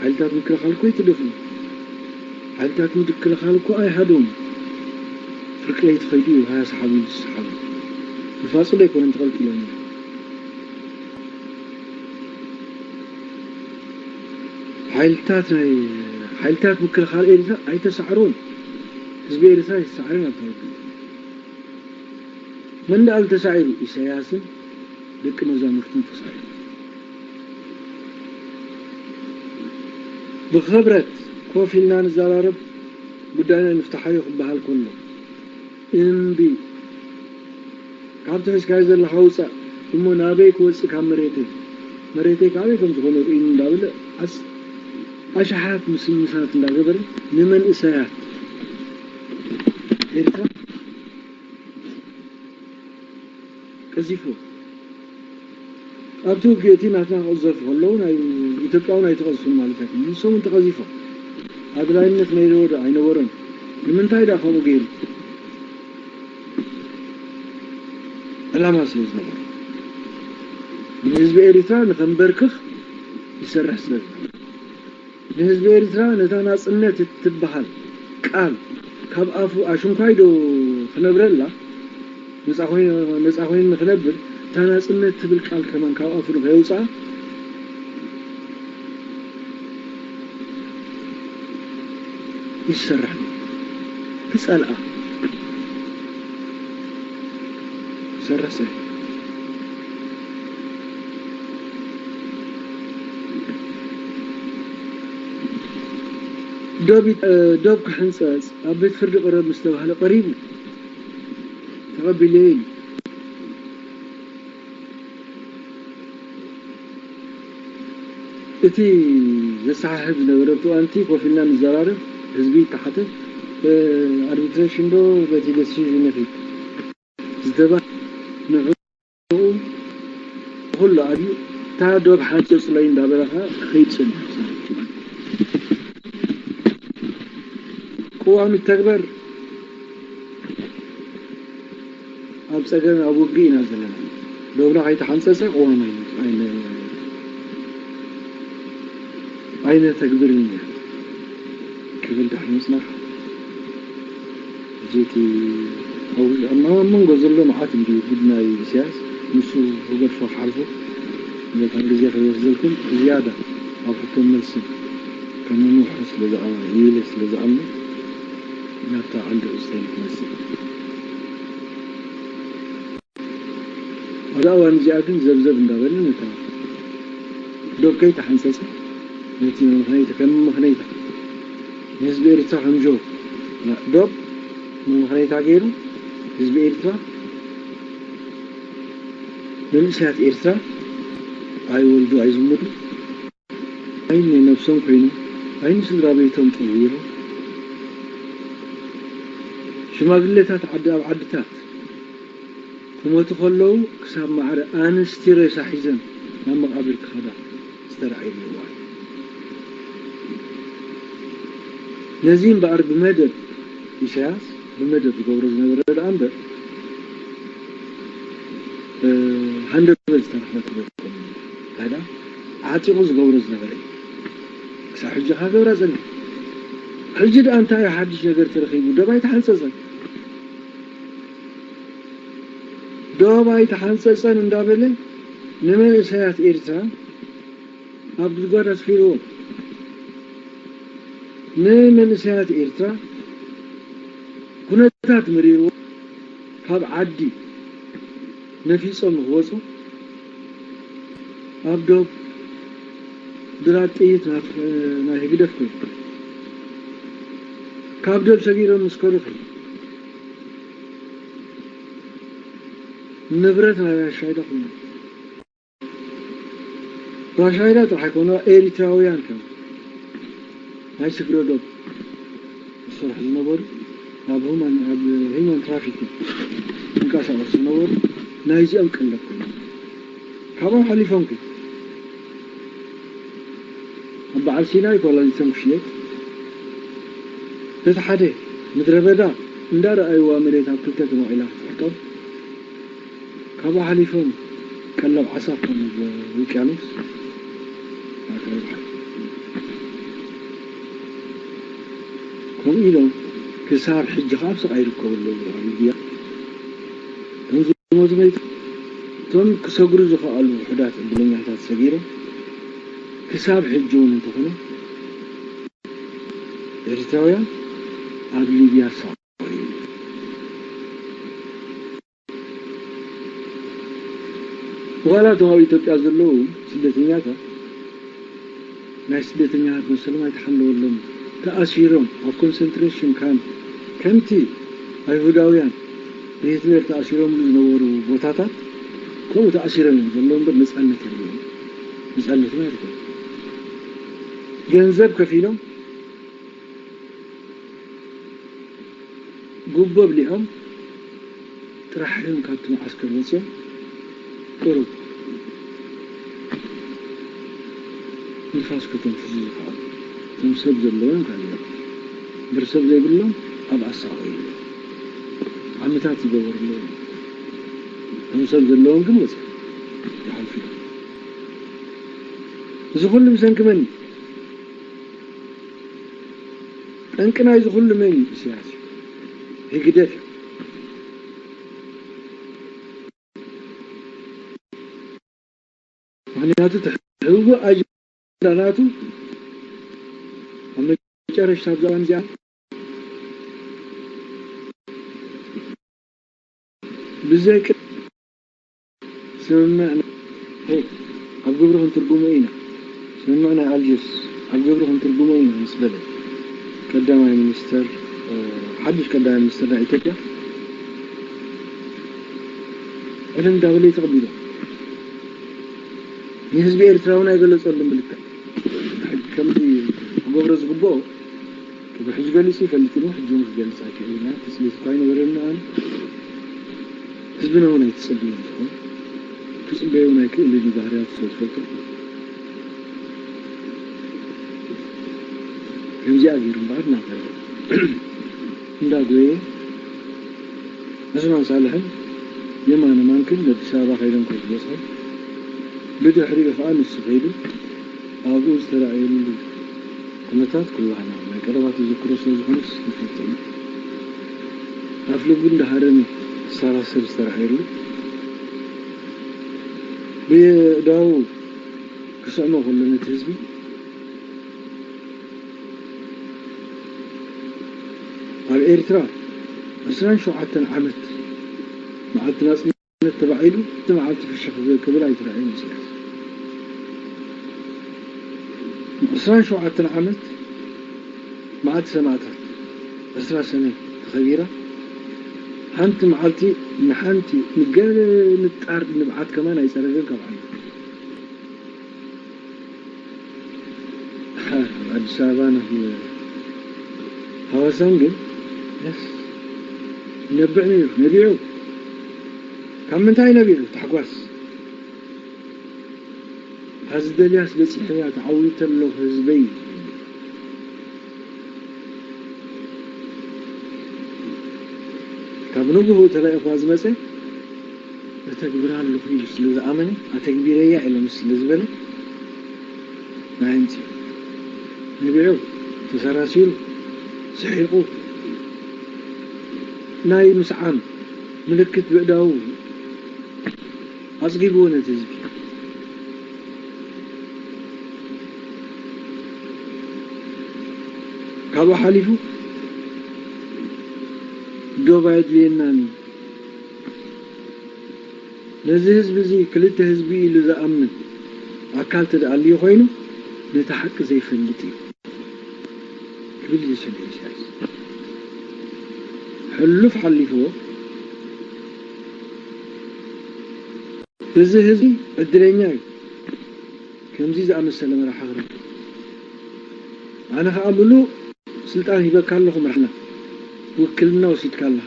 ሓይልታት ምክልኻል እኮ እዩ ተደፊኡ። ሓይልታት ምክልኻል እኮ ኣይሃደውን። ፍርቂ ለይቲ ከይዱ እዩ ሃያ ሰሓቢ ዝሰሓቡ። ንፋጹ ዶ ኣይኮነን ተቐልቂሎም ነይሩ?" ሓይልታት ናይ፣ ሓይልታት ምክልኻል ኤርትራ ኣይተሳዕሩን። ህዝቢ ኤርትራ ኣይተሳዕረን ኣብታ ውግእ። መን ደኣ ተሳዒሩ? ኢሳያስን ደቂ መዛሙርቱን ተሳዒሩ። ብኽብረት ኮፍ ኢልና ንዘራረብ፣ ጉዳይና ንፍትሓዮ ክበሃል ከሎ፣ እምቢ፣ ካብቲ ሒዝካዮ ዘለኻ ውጻእ፣ እሞ ናበይ ክወጽእ ካብ መሬተይ? መሬተይ ካበይ ከም ዝኾነ ርእይኒ እንዳበለ ኣስ-፣ ኣሽሓት ምስምሳት እንዳገበረ ንመንእሰያት ኤርትራ ቀዚፍዎ። ኣብቲ ውግእ እቲ ናትና ክቕዘፉ ከለዉ ናይ ኢትዮጵያ እውን ኣይተቐዝፉን ማለት ኣይኮነን። ንሶም እውን ተቐዚፎም። ኣድላይነት ነይርዎ ዶ ኣይነበሮን? ንምንታይ ደኣ ከምኡ ገይሩ? ዕላማ ስለ ዝነበሮ። ንህዝቢ ኤርትራ ንኸንበርክኽ ይሰርሕ ስለ ዝነበረ። ንህዝቢ ኤርትራ ነታ ናጽነት እትበሃል ቃል ካብ ኣፉ ኣሽንኳይ ዶ ክነብረላ፣ ነጻ ኮይኑ፣ ነጻ ኮይኑ ንኽነብር፣ እታ ናጽነት ትብል ቃል ከማን ካብ ኣፉ ንኸየውጽኣ ይሰርሕ። ክጸልኣ ይሰርሕ ስራሕ። ዶብ፣ እ፣ ዶብ ክሕንጸጽ ኣብ ቤት ፍርዲ ቅረብ ምስ ተባህለ ቀሪቡ ተቐቢለዮ ኢሉ። እቲ ዘሰሓሕብ ዝነበረ ኣብቲ እዋን እቲ ኮፍ ኢልና ንዘራረብ፣ ህዝቢ ተሓተ፣ እ፣ ኣርቢትሬሽን ዶ በቲ ደሲዥን ንኺድ ዝተባህለ ንዕኡ ኩሉ ኣብዩ እታ ዶብ ሓንጸጽለይ እንዳበለ ኸኣ ክኸይድ ጸኒሑ። ቅዋም ይተግበር። ኣብ ጸገም ኣብ ውግእ ኢና ዘለና። ዶብና ከይተሓንጸጸ ቅዋም ኣይነ-፣ ኣይነ-፣ ኣይነተግብርን ኢና ክብል ድሕሪ ምጽናሕ፣ ሕጂ እቲ ኣብ፣ ኣብ መንጎ ዘሎ መዓት እንድዩ ጉድ ናይ ኢሳያስ፣ ንሱ ክገድፎ ክሓልፎ፣ ነታ ግዜ ከይወስደልኩም ዝያዳ ኣብ ሕቶን መልስን ከነንውሖ ስለ ዝኣ-፣ ኢለ ስለ ዝኣምን፣ ናብታ ዓንዲ ርእስተይ ንክመጽእ። ኣብዛ እዋን እዚኣ ግን ዘብዘብ እንዳበለ ነታ ዶብ ከይተሓንጸጸ፣ ነቲ መመኽነይታ፣ ከም መመኽነይታ ንህዝቢ ኤርትራ ከም ጆብ፣ ዶብ መመኽነይታ ገይሩ ህዝቢ ኤርትራ፣ መንእሰያት ኤርትራ ኣይወልዱ ኣይዝምዱ፣ ኣይን ናይ ነብሶም ኮይኖም፣ ኣይን ስድራ ቤቶም ጠዊሮም፣ ሽማግሌታት ዓዲ ኣብ ዓድታት ክሞቱ ከለዉ ክሳብ ማዕረ ኣንስቲ ሬሳ ሒዘን ናብ መቓብር ክኸዳ ዝተራእየሉ እዋን። ነዚ እምበኣር ብመደብ ኢሳያስ ብመደብ ዝገብሮ ዝነበረ ደኣ እምበር፣ እ፣ ሃንደበት ዝተረፈ ክገብር እንታይ ደኣ ዓጢቑ ዝገብሮ ዝነበረ እዩ። ክሳብ ሕጂ ከኣ ገብራ ጸኒሑ። ሕጂ ደኣ እንታይ እዩ ሓድሽ ነገር ተረኺቡ? ዶብ ኣይተሓንጸጸን። ዶብ ኣይተሓንጸጸን እንዳበለ ንመንእሰያት ኤርትራ ኣብ ጉድጓድ ኣስፊርዎም። ንመንእሰያት ኤርትራ ኩነታት መሪርዎ ካብ ዓዲ ነፊጾም ንክወጹ ኣብ ዶብ ድራት ጥይት ናይ፣ ናይ ህግደፍ ኮይኑ። ካብ ዶብ ሰጊሮም ምስ ከዱ ኸ ንብረት ናይ ራሻይዳ ኮይኑ። ራሻይዳ ጥራሕ ኣይኮነ፣ ኤሪትራውያን ከም ናይ ስግረ ዶብ ዝሰርሑ ዝነበሩ፣ ኣብ ሁማን፣ ኣብ ሂማን ትራፊኪንግ ዝንቀሳቐሱ ዝነበሩ ናይዚኦም ቀለብ ኮይኖም። ካብኦም ሓሊፎም ግን በዓል ሲናይ ኮላሊቶም ክሽየጥ፣ እቲ ሓደ ምድረ በዳ እንዳረኣይዋ መሬት ኣብ ክልተ ተመቒላ ክትሕጦም፣ ካብኡ ሓሊፎም ቀለብ ዓሳ ክኾኑ ውቅያኖስ ኣካል ባሕሪ። ከምኡ ኢሎም ክሳብ ሕጂ ከዓ ኣብ ስቓይ ይርከቡ ኣለዉ። ኣብ ሊብያ እቶም ዝሞቱ መይት-፣ እቶም ክሰግሩ ዝኸኣሉ ውሑዳት ዕድለኛታት ሰጊሮም ክሳብ ሕጂ እውን እንተኾነ ኤርትራውያን ኣብ ሊብያ ይሳቐዩ። ዋላ እቶም ኣብ ኢትዮጵያ ዘለዉ ስደተኛታት ናይ ስደተኛታት መሰሎም ኣይተሓለወሎም። ተኣሲሮም ኣብ ኮንሰንትሬሽን ካምፕ ከምቲ ኣይሁዳውያን ብሂትለር ተኣሲሮምሉ ዝነበሩ ቦታታት ከምኡ ተኣሲሮም እዮም ዘለዉ እምበር ነፃነት የለዎም። ነፃነት ማለት እዩ። ገንዘብ ከፊሎም ጉቦ ኣብሊዖም ጥራሕ እዮም ካብቲ መዓስከር ወፂኦም ቁሩብ ንፋስ ከተንፍሱ ዝኸኣሉ። እቶም ሰብ ዘለዎም ካልእ እምበር ሰብ ዘይብሎም ኣብ ኣሳቆ እዮም። ዓመታት ዝገበሩ ኣለዉ። እቶም ሰብ ዘለዎም ግን ወፂኦም ይሓልፉ እዮም። እዚ ኩሉ ብሰንኪ መን እዩ? ጠንቂ ናይዚ ኩሉ መን እዩ? ኢሳያስ እዩ። ህግደፍ እዩ። ምኽንያቱ እቲ ህቡእ ኣጀንዳ ናቱ ኣብ መጨረሽታ ኣብዛ እዋን እዚኣ ብዘይ ቅድሚ ስምምዕ ሄግ ኣብ ግብሪ ክንትርጉሞ ኢና። ስምምዕ ናይ ኣልጀርስ ኣብ ግብሪ ክንትርጉሞ ኢና ምስ በለ ቀዳማይ ሚኒስተር፣ እ፣ ሓድሽ ቀዳማይ ሚኒስተር ናይ ኢትዮጵያ ዕልል እንዳበለ እዩ ተቐቢሉ። ንህዝቢ ኤርትራ እውን ኣይገለጸሉን ብልክዕ። ከምዚ ክገብሮ ዝግብኦ ቅድሚ ሕጂ ገሊጹ ይፈልጥ እዩ፣ ሕጂ እውን ክገልጽ ኣይክእልን ኢና። ትጽቢት እኳ ኣይነበረኒ ኣነ። ህዝብና እውን ኣይትጸብዮ ዝኾን። ክጽበዮ እውን ኣይክእልን እዩ፣ ባህርያቱ ስለ ዝፈልጦ። ከምዚኣ ገይሩ እምበኣር እናተረፈ እንዳጎየ ዑስማን ሳልሕን የማነ ማንክን ኣዲስ ኣበባ ከይዶም ከዝበጽሑ፣ ብድሕሪኡ ከኣ ንሱ ከይዱ ኣብኡ ዝተራእየሉ ኩነታት ኩላህና ናይ ቀረባ ተዘክሮ ስለ ዝኾነስ ንፈልጦ ኢና። ኣፍ ልቡ እንዳሃረመ ክሰራሰር ዝተራእየሉ፣ ብየእዳዉ ክስዕሞ ከሎ ነቲ ህዝቢ፣ ኣብ ኤርትራ ዕስራን ሸውዓተን ዓመት መዓልቲ ናጽነት ተባዒሉ፣ እቲ መዓልቲ ፍሽኽ ክብል ኣይተራእየን ኢሳያስ። ዕስራን ሸውዓተን ዓመት መዓልቲ ሰማእታት፣ ዕስራ ሰነ ተኸቢራ፣ ሓንቲ መዓልቲ ንሓንቲ ንገለ ንጣር ንብዓት ከማን ኣይጸረገን ካብ ዓዱ። ኣብ ኣዲስ ኣበባ ናብ ሃዋሳን ግን የስ፣ ይነብዕ ነይሩ፣ ነቢዑ። ካብ ምንታይ ነቢዑ? ታሕጓስ። እታ ዝደልያስ በጺሐያ፣ ተዓዊተ ኣለኹ ህዝበይ። ካብ ንግሆ ተላኢኹዋ ዝመጸ፣ እተግብራ ኣለኹ ኢሉ ስለ ዝኣመነ፣ ኣተግቢረያ ኢሎም ስለ ዝበለ፣ ናይ ኣምጺኡ። ነቢዑ፣ ተሰራሲሩ፣ ስሒቑ፣ ናይ ምስዓም ምልክት ብእዳዉ ኣጽጊብዎ ነቲ ህዝቢ። ካብኡ ሓሊፉ ዶብ ኣየድልየናን እዩ። ነዚ ህዝቢ እዚ ክልተ ህዝቢ ኢሉ ዝኣምን ኣካል ተደኣልዩ ኮይኑ ነቲ ሓቂ ዘይፈልጥ እዩ ክብል እዩ ዝሰምዕ ኢሳያስ። ሕሉፍ ሓሊፍዎ እዚ ህዝቢ ዕድለኛ እዩ። ከምዚ ዝኣመሰለ መራሒ ክረክብ። ኣነ ኸኣ ምሉእ ስልጣን ሂበካ ኣለኹ፣ መራሕና ውክልና ወሲድካ ኣለኻ።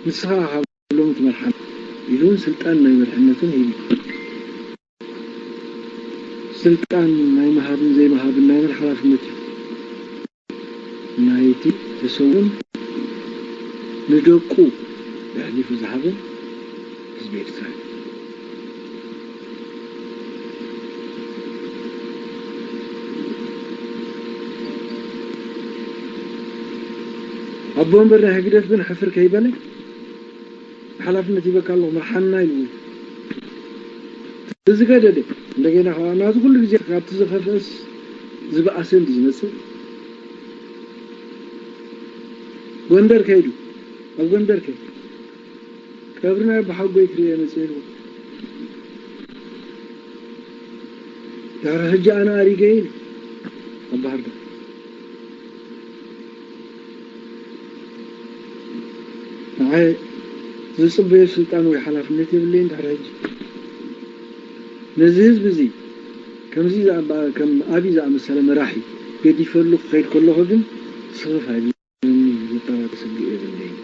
ንስኻ ካብ ሎሚ ትመርሓና ኢሉ እውን ስልጣን ናይ መርሕነትን ሂቡ። ስልጣን ናይ ምሃብን ዘይምሃብን ናይ መን ሓላፍነት እዩ? ናይቲ ተሰውን ንደቁ ኣሕሊፉ ዝሃበን ህዝቢ ኤርትራ እዩ። ኣቦ ወንበር ናይ ህግደፍ ግን ሕፍር ከይበለ ሓላፍነት ይበካ ኣለኹ ምርሓና ኢሉ ዝገደደ እንደገና ከዓ ናዚ ኩሉ ግዜ ካብቲ ዝኸፍአስ ዝበኣሰ እንዲ ዝመፅእ ጎንደር ከይዱ ኣብ ጎንደር ከይዱ ቀብሪ ናይ ኣቦሓጎይ ክርእየ መፅእ ኢልዎ ድሕሪ ሕጂ ኣነ ኣሪገ ኢሉ ኣብ ባህርዳር ንዓይ ዝፅበዮ ስልጣን ወይ ሓላፍነት የብለይን ድሕሪ ሕጂ ነዚ ህዝቢ እዚ ከምዚ ከም ኣብይ ዝኣመሰለ መራሒ ገዲፈሉ ክኸይድ ከለኹ ግን ስኽፍ ኣይብለኒ ዝጠራጠር ስግእ የብለይን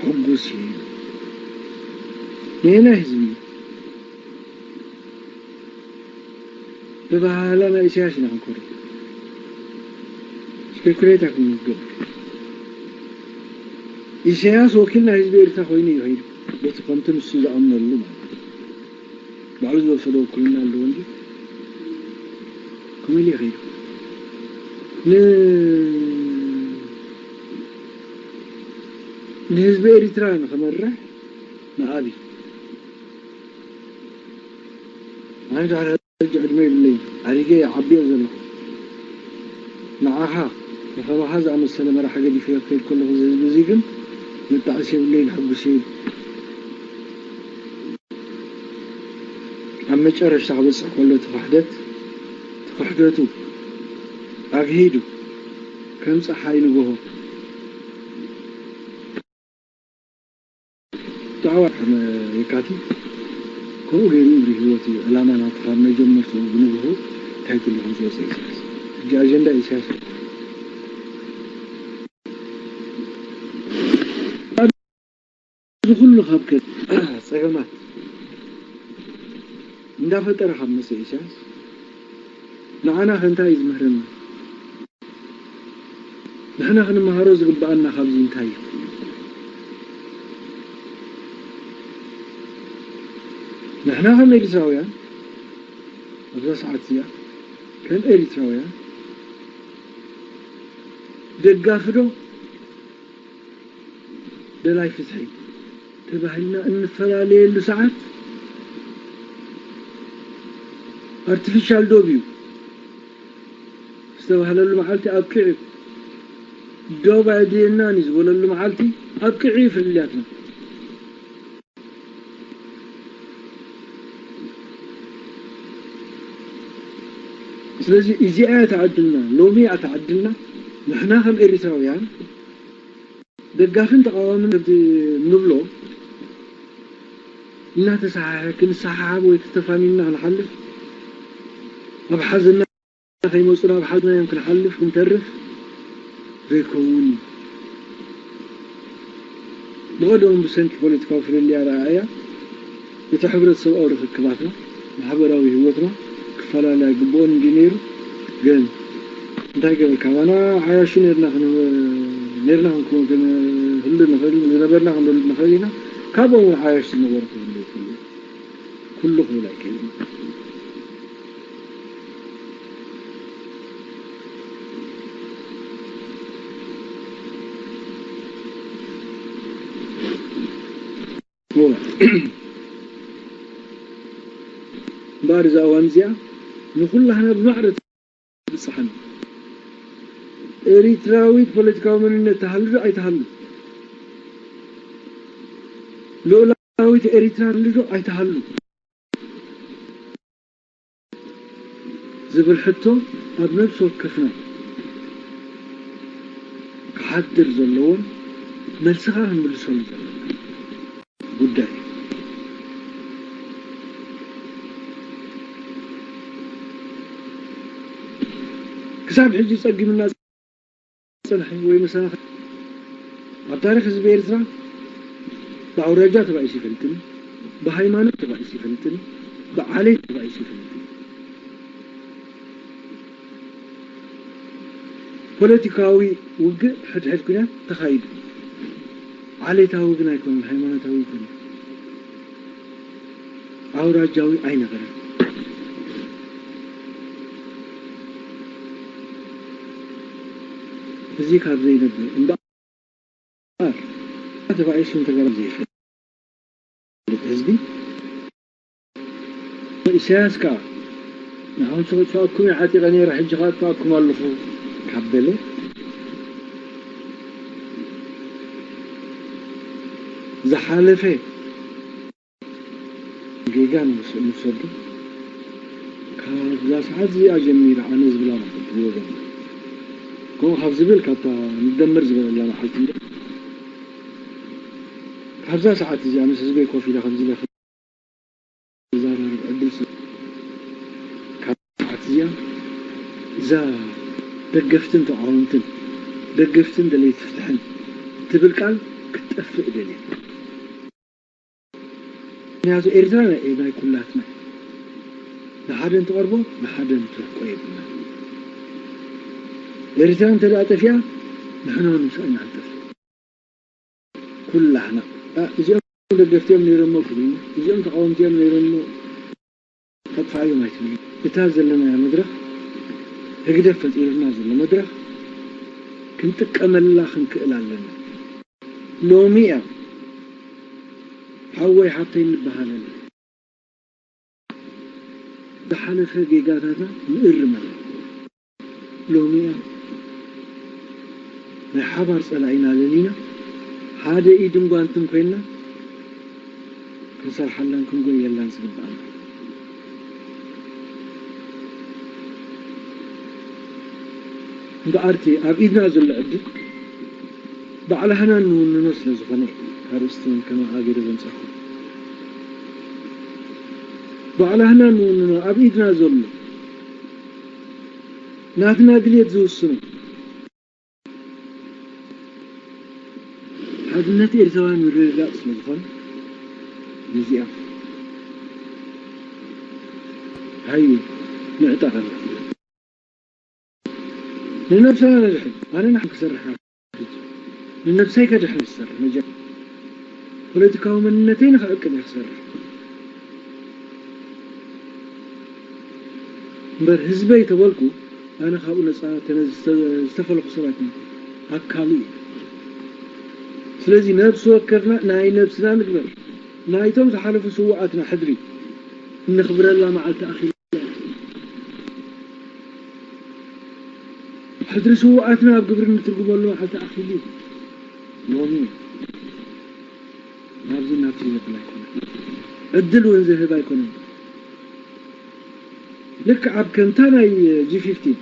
ሕጉስ እየ ንየናይ ህዝቢ ብባህላ ናይ ኢሳያስ ኢና ክንኮርር ስፔኩሌት ኣይኮነ ዝገብር ኢሳያስ ወኪል ናይ ህዝቢ ኤርትራ ኮይኑ እዩ ከይዱ በቲ ከምቲ ንሱ ዝኣምነሉ ማለት ባዕሉ ዝወሰዶ ውክልና ኣለዎ እንጂ ከምኡ ኢሉ ይኸይዱ ንህዝቢ ኤርትራ ንኽመርሕ ንኣብይ ኣነ ድሕሪ ሕጂ ዕድመ የብለይን ኣሪገ እየ ዓብየ ዘለኹ ንዓኻ ንኸማኻ ዝኣመሰለ መራሒ ገዲፈዮ ክኸይድ ከለኹ እዚ ህዝቢ እዚ ግን መጣዕስ የብለይን ሕጉስ እየ ኣብ መጨረሽታ ክበፅሕ ከሎ እቲ ክሕደት እቲ ክሕደቱ ኣግሂዱ ከም ፀሓይ ንጎሆ ዳዕዋ ከም የካቲት ከምኡ ገይሩ እግሪ ህይወት እዩ ዕላማ ናቱ ካብ መጀመርትኡ ብንግሆ እንታይ ትልኹም ዝወፀ ኢሳያስ ሕጂ ኣጀንዳ ኢሳያስ እዚ ኩሉ ካብ ከ ፀገማት እንዳፈጠረ ካብ መፀ ኢሳያስ ንዓና ከ እንታይ እዩ ዝምህረና ንሕና ክንመሃሮ ዝግብኣና ካብዚ እንታይ እዩ ንሕና ከም ኤርትራውያን ኣብዛ ሰዓት እዚኣ ከም ኤርትራውያን ደጋፊ ዶ ደላይ ፍትሒ ተባሂልና እንፈላለየሉ ሰዓት ኣርቲፊሻል ዶብ እዩ ዝተባህለሉ መዓልቲ ኣብቂዑ ዶብ ኣየድልየናን እዩ ዝበለሉ መዓልቲ ኣብቂዑ እዩ ፍልልያትና ስለዚ እዚኣ እያ ተዓድልና ሎሚ እያ ተዓድልና ንሕና ከም ኤሪትራውያን ደጋፍን ተቃዋምን ንብሎ እናተሰሓሐ ክንሰሓሓብ ወይ ተተፋኒና ክንሓልፍ ኣብ ሓዘና ከይመፁና ኣብ ሓዘናዮም ክንሓልፍ ክንተርፍ ዘይከውን እዩ። ብቐደሙ ብሰንኪ ፖለቲካዊ ፍልልይ ኣረኣእያ እቲ ሕብረተሰብኣዊ ርኽክባትና ማሕበራዊ ህይወትና ክፈላለ ኣይግብኦን እንድዩ ነይሩ። ግን እንታይ ገበርካ ኣባና ዓያሹ ነርና ክንህሉ ንኽእል ዝነበርና ክንህሉ ንኽእል ኢና። ካብኦም እውን ዓያሹ ዝነበሩ ክህሉ ይኽእሉ ኩሉ ክብል ኣይክእልን። እምበኣር እዛ እዋን እዚኣ ንኩላህና ብማዕረ ትብፅሓና ኤሪትራዊት ፖለቲካዊ መንነት ተሃሉ ዶ ኣይተሃሉ ልኡላዊት ኤሪትራ ተሃሉ ዶ ኣይተሃሉ ዝብል ሕቶ ኣብ ነብሲ ወከፍና ክሓድር ዘለዎን መልስኻ ክንምልሰሉ ዘለና ጉዳይ ክሳብ ሕጂ ጸጊምና ዝጸንሐ ወይ መሰናኽል ኣብ ታሪኽ ህዝቢ ኤርትራ ብኣውራጃ ተባኢሱ ይፈልጥን ብሃይማኖት ተባኢሱ ይፈልጥን ብዓሌት ተባኢሱ ይፈልጥን ፖለቲካዊ ውግእ ሕድሕድ ኩናት ተኻይዱ። ዓሌታዊ ግን ኣይኮነን፣ ሃይማኖታዊ ኣይኮነን፣ ኣውራጃዊ ኣይነበረን። እዚ ካብ ዘይነብር እምበኣር ተባኢሱ እንተገራ ዘይፈልጥ ህዝቢ፣ ኢሳያስ ከኣ ንሓንሱ ክጥፋኣኩም እየ ዓጢቐ ነይረ፣ ሕጂ ከኣ እጥፋኣኩም ኣለኹ ካብ በለ፣ ዝሓለፈ ጌጋ ንውስ-፣ ንውሰዱ። ካብዛ ሰዓት እዚኣ ጀሚረ ኣነ ዝብላ ማለት እዩ ወገን። ከምኡ ካብ ዝብል ካብታ ንደምር ዝበለላ መዓልቲ እንዶ፣ ካብዛ ሰዓት እዚኣ ምስ ህዝበይ ኮፍ ኢለ ከምዚ ኢለ ክዘራረብ ዕድል ስለ ካብ ሰዓት እዚኣ እዛ ደገፍትን ተቃወምትን፣ ደገፍትን ደለይቲ ፍትሕን ትብል ቃል ክትጠፍእ እደልየ። ምክንያቱ ኤርትራ ናይ፣ ናይ ኩላትና። ንሓደ እንትቐርቦ ንሓደ እንትርቆ የብልና። ኤርትራ እንተ ደኣ ጠፊኣ ንሕና እውን ምሳእ ኢና ንጠፍእ። ኩላህና። ኣ፣ እዚኦም ደገፍቲ እዮም ነይሮሞ ትብሉ፣ እዚኦም ተቃወምቲ እዮም ነይሮሞ ከጥፋእዮም ኣይትብሉ። እታ ዘለናያ መድረኽ፣ ህግደፍ ፈጢሩልና ዘሎ መድረኽ ክንጥቀመላ ክንክእል ኣለና። ሎሚ እያ ሓወይ ሓብተይ እንበሃለላ። ዝሓለፈ ጌጋታትና ንእርመላ። ሎሚ እያ ናይ ሓባር ጸላኢና ለሊና፣ ሓደ ኢድን ጓንትን ኮይና ክንሰርሓላን ክንጎየላን ዝግብኣና። እምበኣር እቲ ኣብ ኢድና ዘሎ ዕድል ባዕላህና ንውንኖ ስለ ዝኾነ፣ ኣርእስቲ እውን ከማኣ ገይረ ዘምጻኹ። ባዕላህና ንውንኖ ኣብ ኢድና ዘሎ ናትና ድልየት ዝውስኖ ሓድነት ኤርትራውያን ምርግጋጽ ስለ ዝኾነ፣ ነዚኣ ሃየ ንዕጠቐላ። ንነብስና ነድሕን። ኣነ ንዓይ ክሰርሕ እየ። ንነብሰይ ከድሕን ዝሰርሕ መጀመርያ። ፖለቲካዊ መንነተይ ንኽዕቅብ እየ ክሰርሕ። እምበር ህዝበይ ተበልኩ፣ ኣነ ካብኡ ነፃ ተነ-፣ ዝተ-፣ ዝተፈልኹ ሰባት እዮም። ኣካሉ እዩ። ስለዚ ነብሲ ወከፍና ናይ ነብስና ንግበር። ናይቶም ዝሓለፉ ስዉኣትና ሕድሪ እነኽብረላ መዓልቲ ኣኺላ። ሕድሪ ስዉኣትና ኣብ ግብሪ ንትርጉመሉ መዓልቲ ኣኺሉ እዩ። ሎሚ ናብዚ ናብቲ ዘብል ኣይኮነን። ዕድል እውን ዝህብ ኣይኮነን። ልክዕ ኣብ ከምታ ናይ ጂ ፊፍቲን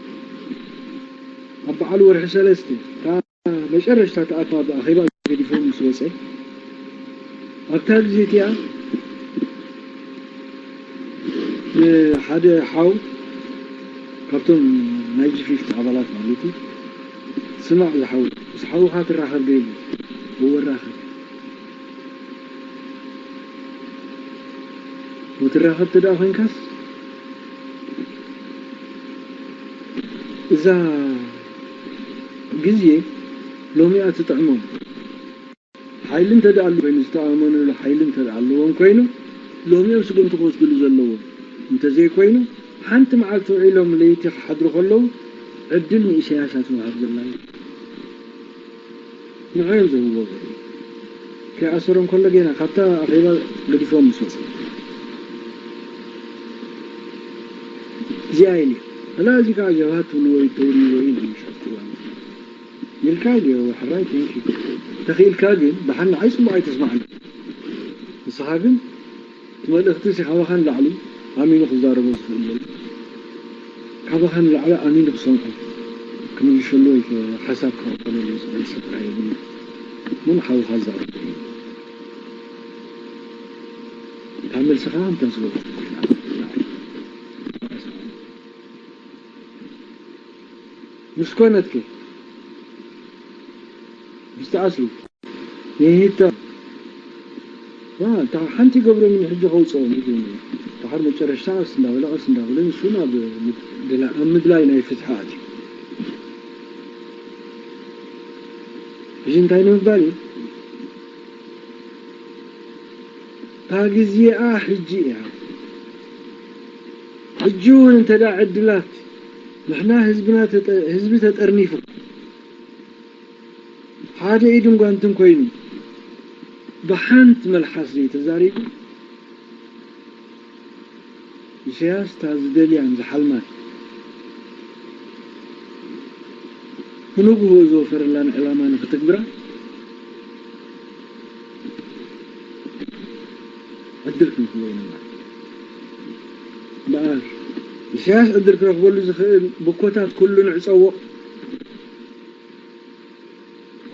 ኣብ በዓል ወርሒ ሰለስተ እታ መጨረሽታ ተኣትዋ ብኣኼባ ገዲፎም ምስ ወጸ፣ ኣብታ ግዜ እቲኣ ንሓደ ሓው ካብቶም ናይ ጂ ፊፍቲ ኣባላት ማለት እዩ፣ "ስማዕ ዝሓው፣ ምስ ሓውኻ ትራኸብ ዶ?" ኢሉ። "እወ፣ ራኸብ። ወትራኸብ ተደኣ ኮይንካስ፣ እዛ ግዜ ሎሚኣ ትጥዕሞም። ሓይሊ እንተ ደኣ ኣሎ ኮይኑ፣ ዝተኣመኑሉ ሓይሊ እንተ ደኣ ኣለዎም ኮይኑ፣ ሎሚኦም ስጉምቲ ክወስድሉ ዘለዎም እንተ ዘይኮይኑ፣ ሓንቲ መዓልቲ ውዒሎም ለይቲ ክሓድሩ ከለዉ፣ ዕድል ንኢሳያስ እያ ትወሃብ ዘላ እዩ። ንዕኦም ዝህብዎ ዘርኢ። ከይኣሰሮም ከሎ ጌና ካብታ ኣኼባ ገዲፎም ምስ ወጹ። እዚኣ ኢሉ። ኣላ እዚ ከኣ ጀብሃ ትብሉ ወይ ተውሪ ወይ ኢሉ ይሸጡ። ኢልካ ኢሉ ሕራይ፣ ቴንክ ዩ። ተኽኢልካ ግን ደሓን ንዓይ ጽቡቕ ኣይተስማዕን። ንስኻ ግን እቲ መልእኽቲ እዚ ካባኻ ንላዕሊ ኣሚኑ ክዛረቦ ዝኽእል የለን። ካባኻ ንላዕሊ ኣሚኑ ክሰምዖ፣ ክምልሸሉ ወይ ሓሳብ ከቕበለሉ ዝኽእል ሰብ ከኣ የብሉን። እሞ ንሓውኻ ዛረብ። እታ መልስኻ ከምታ ዝበልኩ ኮይና። ምስ ኮነትከ? ምስ ተኣስሩ? ይህታ። ዋ፣ እታ ሓንቲ ገብሮም ንሕጂ ከውፅኦም ኢሉ። ድሓር መጨረሽታ ቀስ እንዳበለ፣ ቀስ እንዳበለ ንሱ ናብ ምድ-፣ ድላ-፣ ኣብ ምድላይ ናይ ፍትሒ ኣትዩ። እንታይ ንምባል እዩ? እታ ግዜኣ ሕጂ እያ። ሕጂ እውን እንተ ደኣ ዕድላት ንሕና ህዝብና ተጠ-፣ ህዝቢ ተጠርኒፉ ሓደ ኢድን ጓንትን ኮይኑ ብሓንቲ መልሓስ ዘይተዛሪቡ ኢሳያስ እታ ዝደልያን ዝሓልማን ብንግሆ ዝወፈረላን ዕላማ ንኽትግብራ ዕድል ክንህቦ ኢና። እምበኣር ኢሳያስ ዕድል ክረኽበሉ ዝኽእል ብኮታት ኩሉ ንዕጸዎ።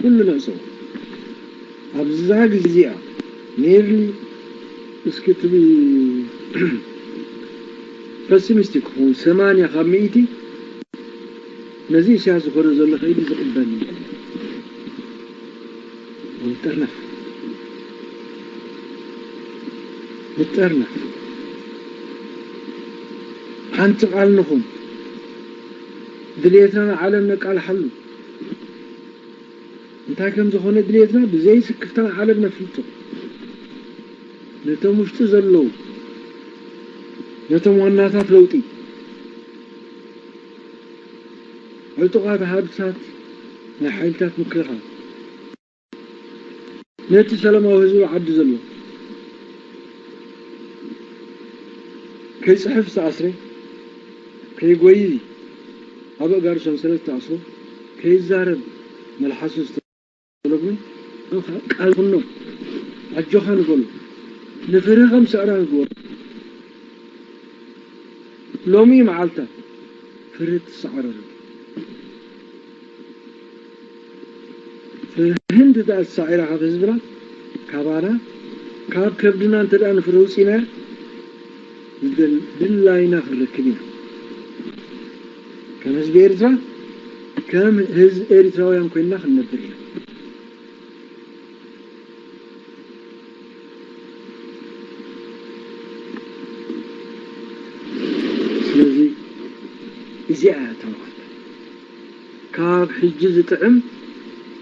ኩሉ ንዕጸዎ። ኣብዛ ግዜ እዚኣ ኔርሊ እስኪ ትቢ ፐሲሚስቲክ ክኸውን ሰማንያ ካብ ሚእቲ ነዚ ኢሳያስ ዝኾነ ዘሎ ከይዲ ዝቕበል እዩ። ንጠርነፍ ንጠርነፍ ሓንቲ ቃል ንኹን ድልየትና ንዓለም ነቃልሓሉ። እንታይ ከም ዝኾነ ድልየትና ብዘይ ስክፍታ ንዓለም ነፍልጦ። ነቶም ውሽጢ ዘለዉ፣ ነቶም ዋናታት ለውጢ፣ ዕጡቓት ሃብታት ናይ ሓይልታት ምክልኻል፣ ነቲ ሰላማዊ ህዝቢ ዓዲ ዘሎ ከይጽሕፍ ዝተኣስረ፣ ከይጎይ ኣብ ኣእጋሩ ሰንሰለት ዝተኣስሮ፣ ከይዛረብ መልሓሱ ዝተለጉመ፣ ቃል ኩኖ ኣጆኻ ንበሎ፣ ንፍርሂ ከም ሰዕራ ንግበሮ። ሎሚ መዓልታ ፍርሂ ትሰዓረሉ። ፍርሂ እንተ ደኣ ተሳዒራ ካብ ህዝብና፣ ካባና፣ ካብ ከብድና እንተ ደኣ ንፍርሂ ውጺና፣ ዝደል-፣ ድላይና ክንረክብ ኢና። ከም ህዝቢ ኤርትራ፣ ከም ህዝቢ ኤርትራውያን ኮይንና ክንነብር ኢና። ስለዚ እዚኣ እያ እታ መዓልቲ። ካብ ሕጂ ዝጥዕም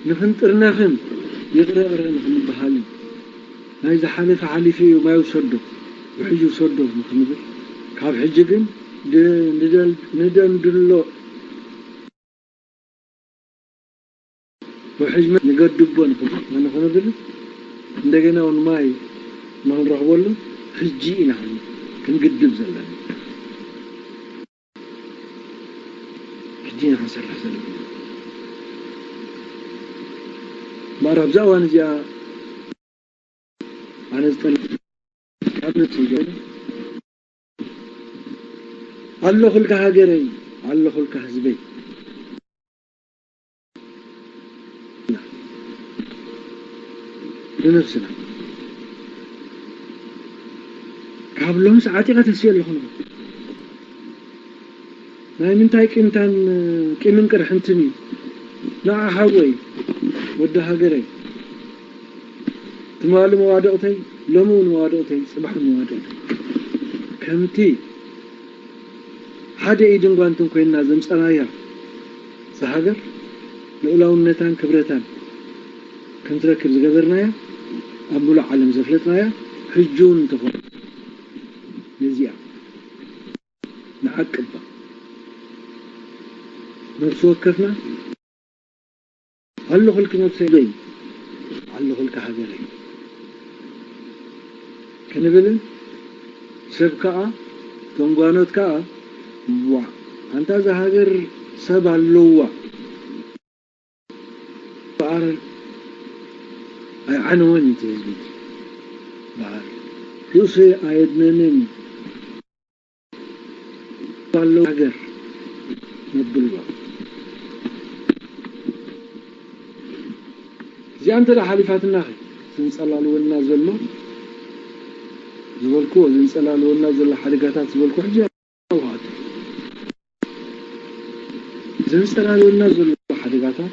ንኽንጥርነፍን ይቕረ ይቕረ ንኽንበሃልን ናይ ዝሓለፈ ሓሊፉ እዩ ማይ ውሰዶ ውሕጅ ውሰዶ ንኽንብል ካብ ሕጂ ግን ድ-፣ ንደል-፣ ንደንድሎ ውሕጅ ንገድቦ ንኽብል፣ ንኽንብል እንደገና እውን ማይ ንኽንረኽበሉ ሕጂ ኢና ክን-፣ ክንግድብ ዘለና። ሕጂ ኢና ክንሰርሕ ዘለና። እምበኣር ኣብዛ እዋን እዚኣ ኣነ ዝጠልብ ካብ ነብሰይ ጀሚረ፣ ኣለኹልካ ሃገረይ፣ ኣለኹልካ ህዝበይ። ንነብስና ካብ ሎምስ ዓጢቐ ተስየ ኣለኹ ንብል። ናይ ምንታይ ቂምታን ቂምን ቅርሕንትን እዩ? ንዓ ሓወይ ወዲ ሃገረይ፣ ትማሊ መዋድቕተይ፣ ሎሚ እውን መዋድቕተይ፣ ጽባሕ እውን መዋድቕተይ። ከምቲ ሓደ ኢድን ጓንትን ኮይንና ዘምጸናያ እዛ ሃገር ልኡላውነታን ክብረታን ከም ትረክብ ዝገበርናያ፣ ኣብ ምሉእ ዓለም ዘፍለጥናያ፣ ሕጂ እውን እንተኾነ ነዚኣ ንዓቅባ። ነፍሲ ወከፍና ኣለኹልኪ ነብሰይ፣ ኣለኹልካ ሃገረይ ክንብልን ሰብ ከኣ፣ እቶም ጓኖት ከኣ፣ ዋእ፣ ኣንታ እዛ ሃገር ሰብ ኣለዋ። በኣር ኣይዓነወን እቲ ህዝቢ እቲ። በኣር ርእሱ ኣየድነንን። ኣለዋ ሃገር ነብሎ። እዚኣ እንተ ደኣ ሓሊፋትና ኸ? ዘንጸላልወና ዘሎ ዝበልክዎ፣ ዘንጸላልወና ዘሎ ሓደጋታት ዝበልክዎ ሕጂ ኣውሃት። ዘንጸላልወና ዘሎ ሓደጋታት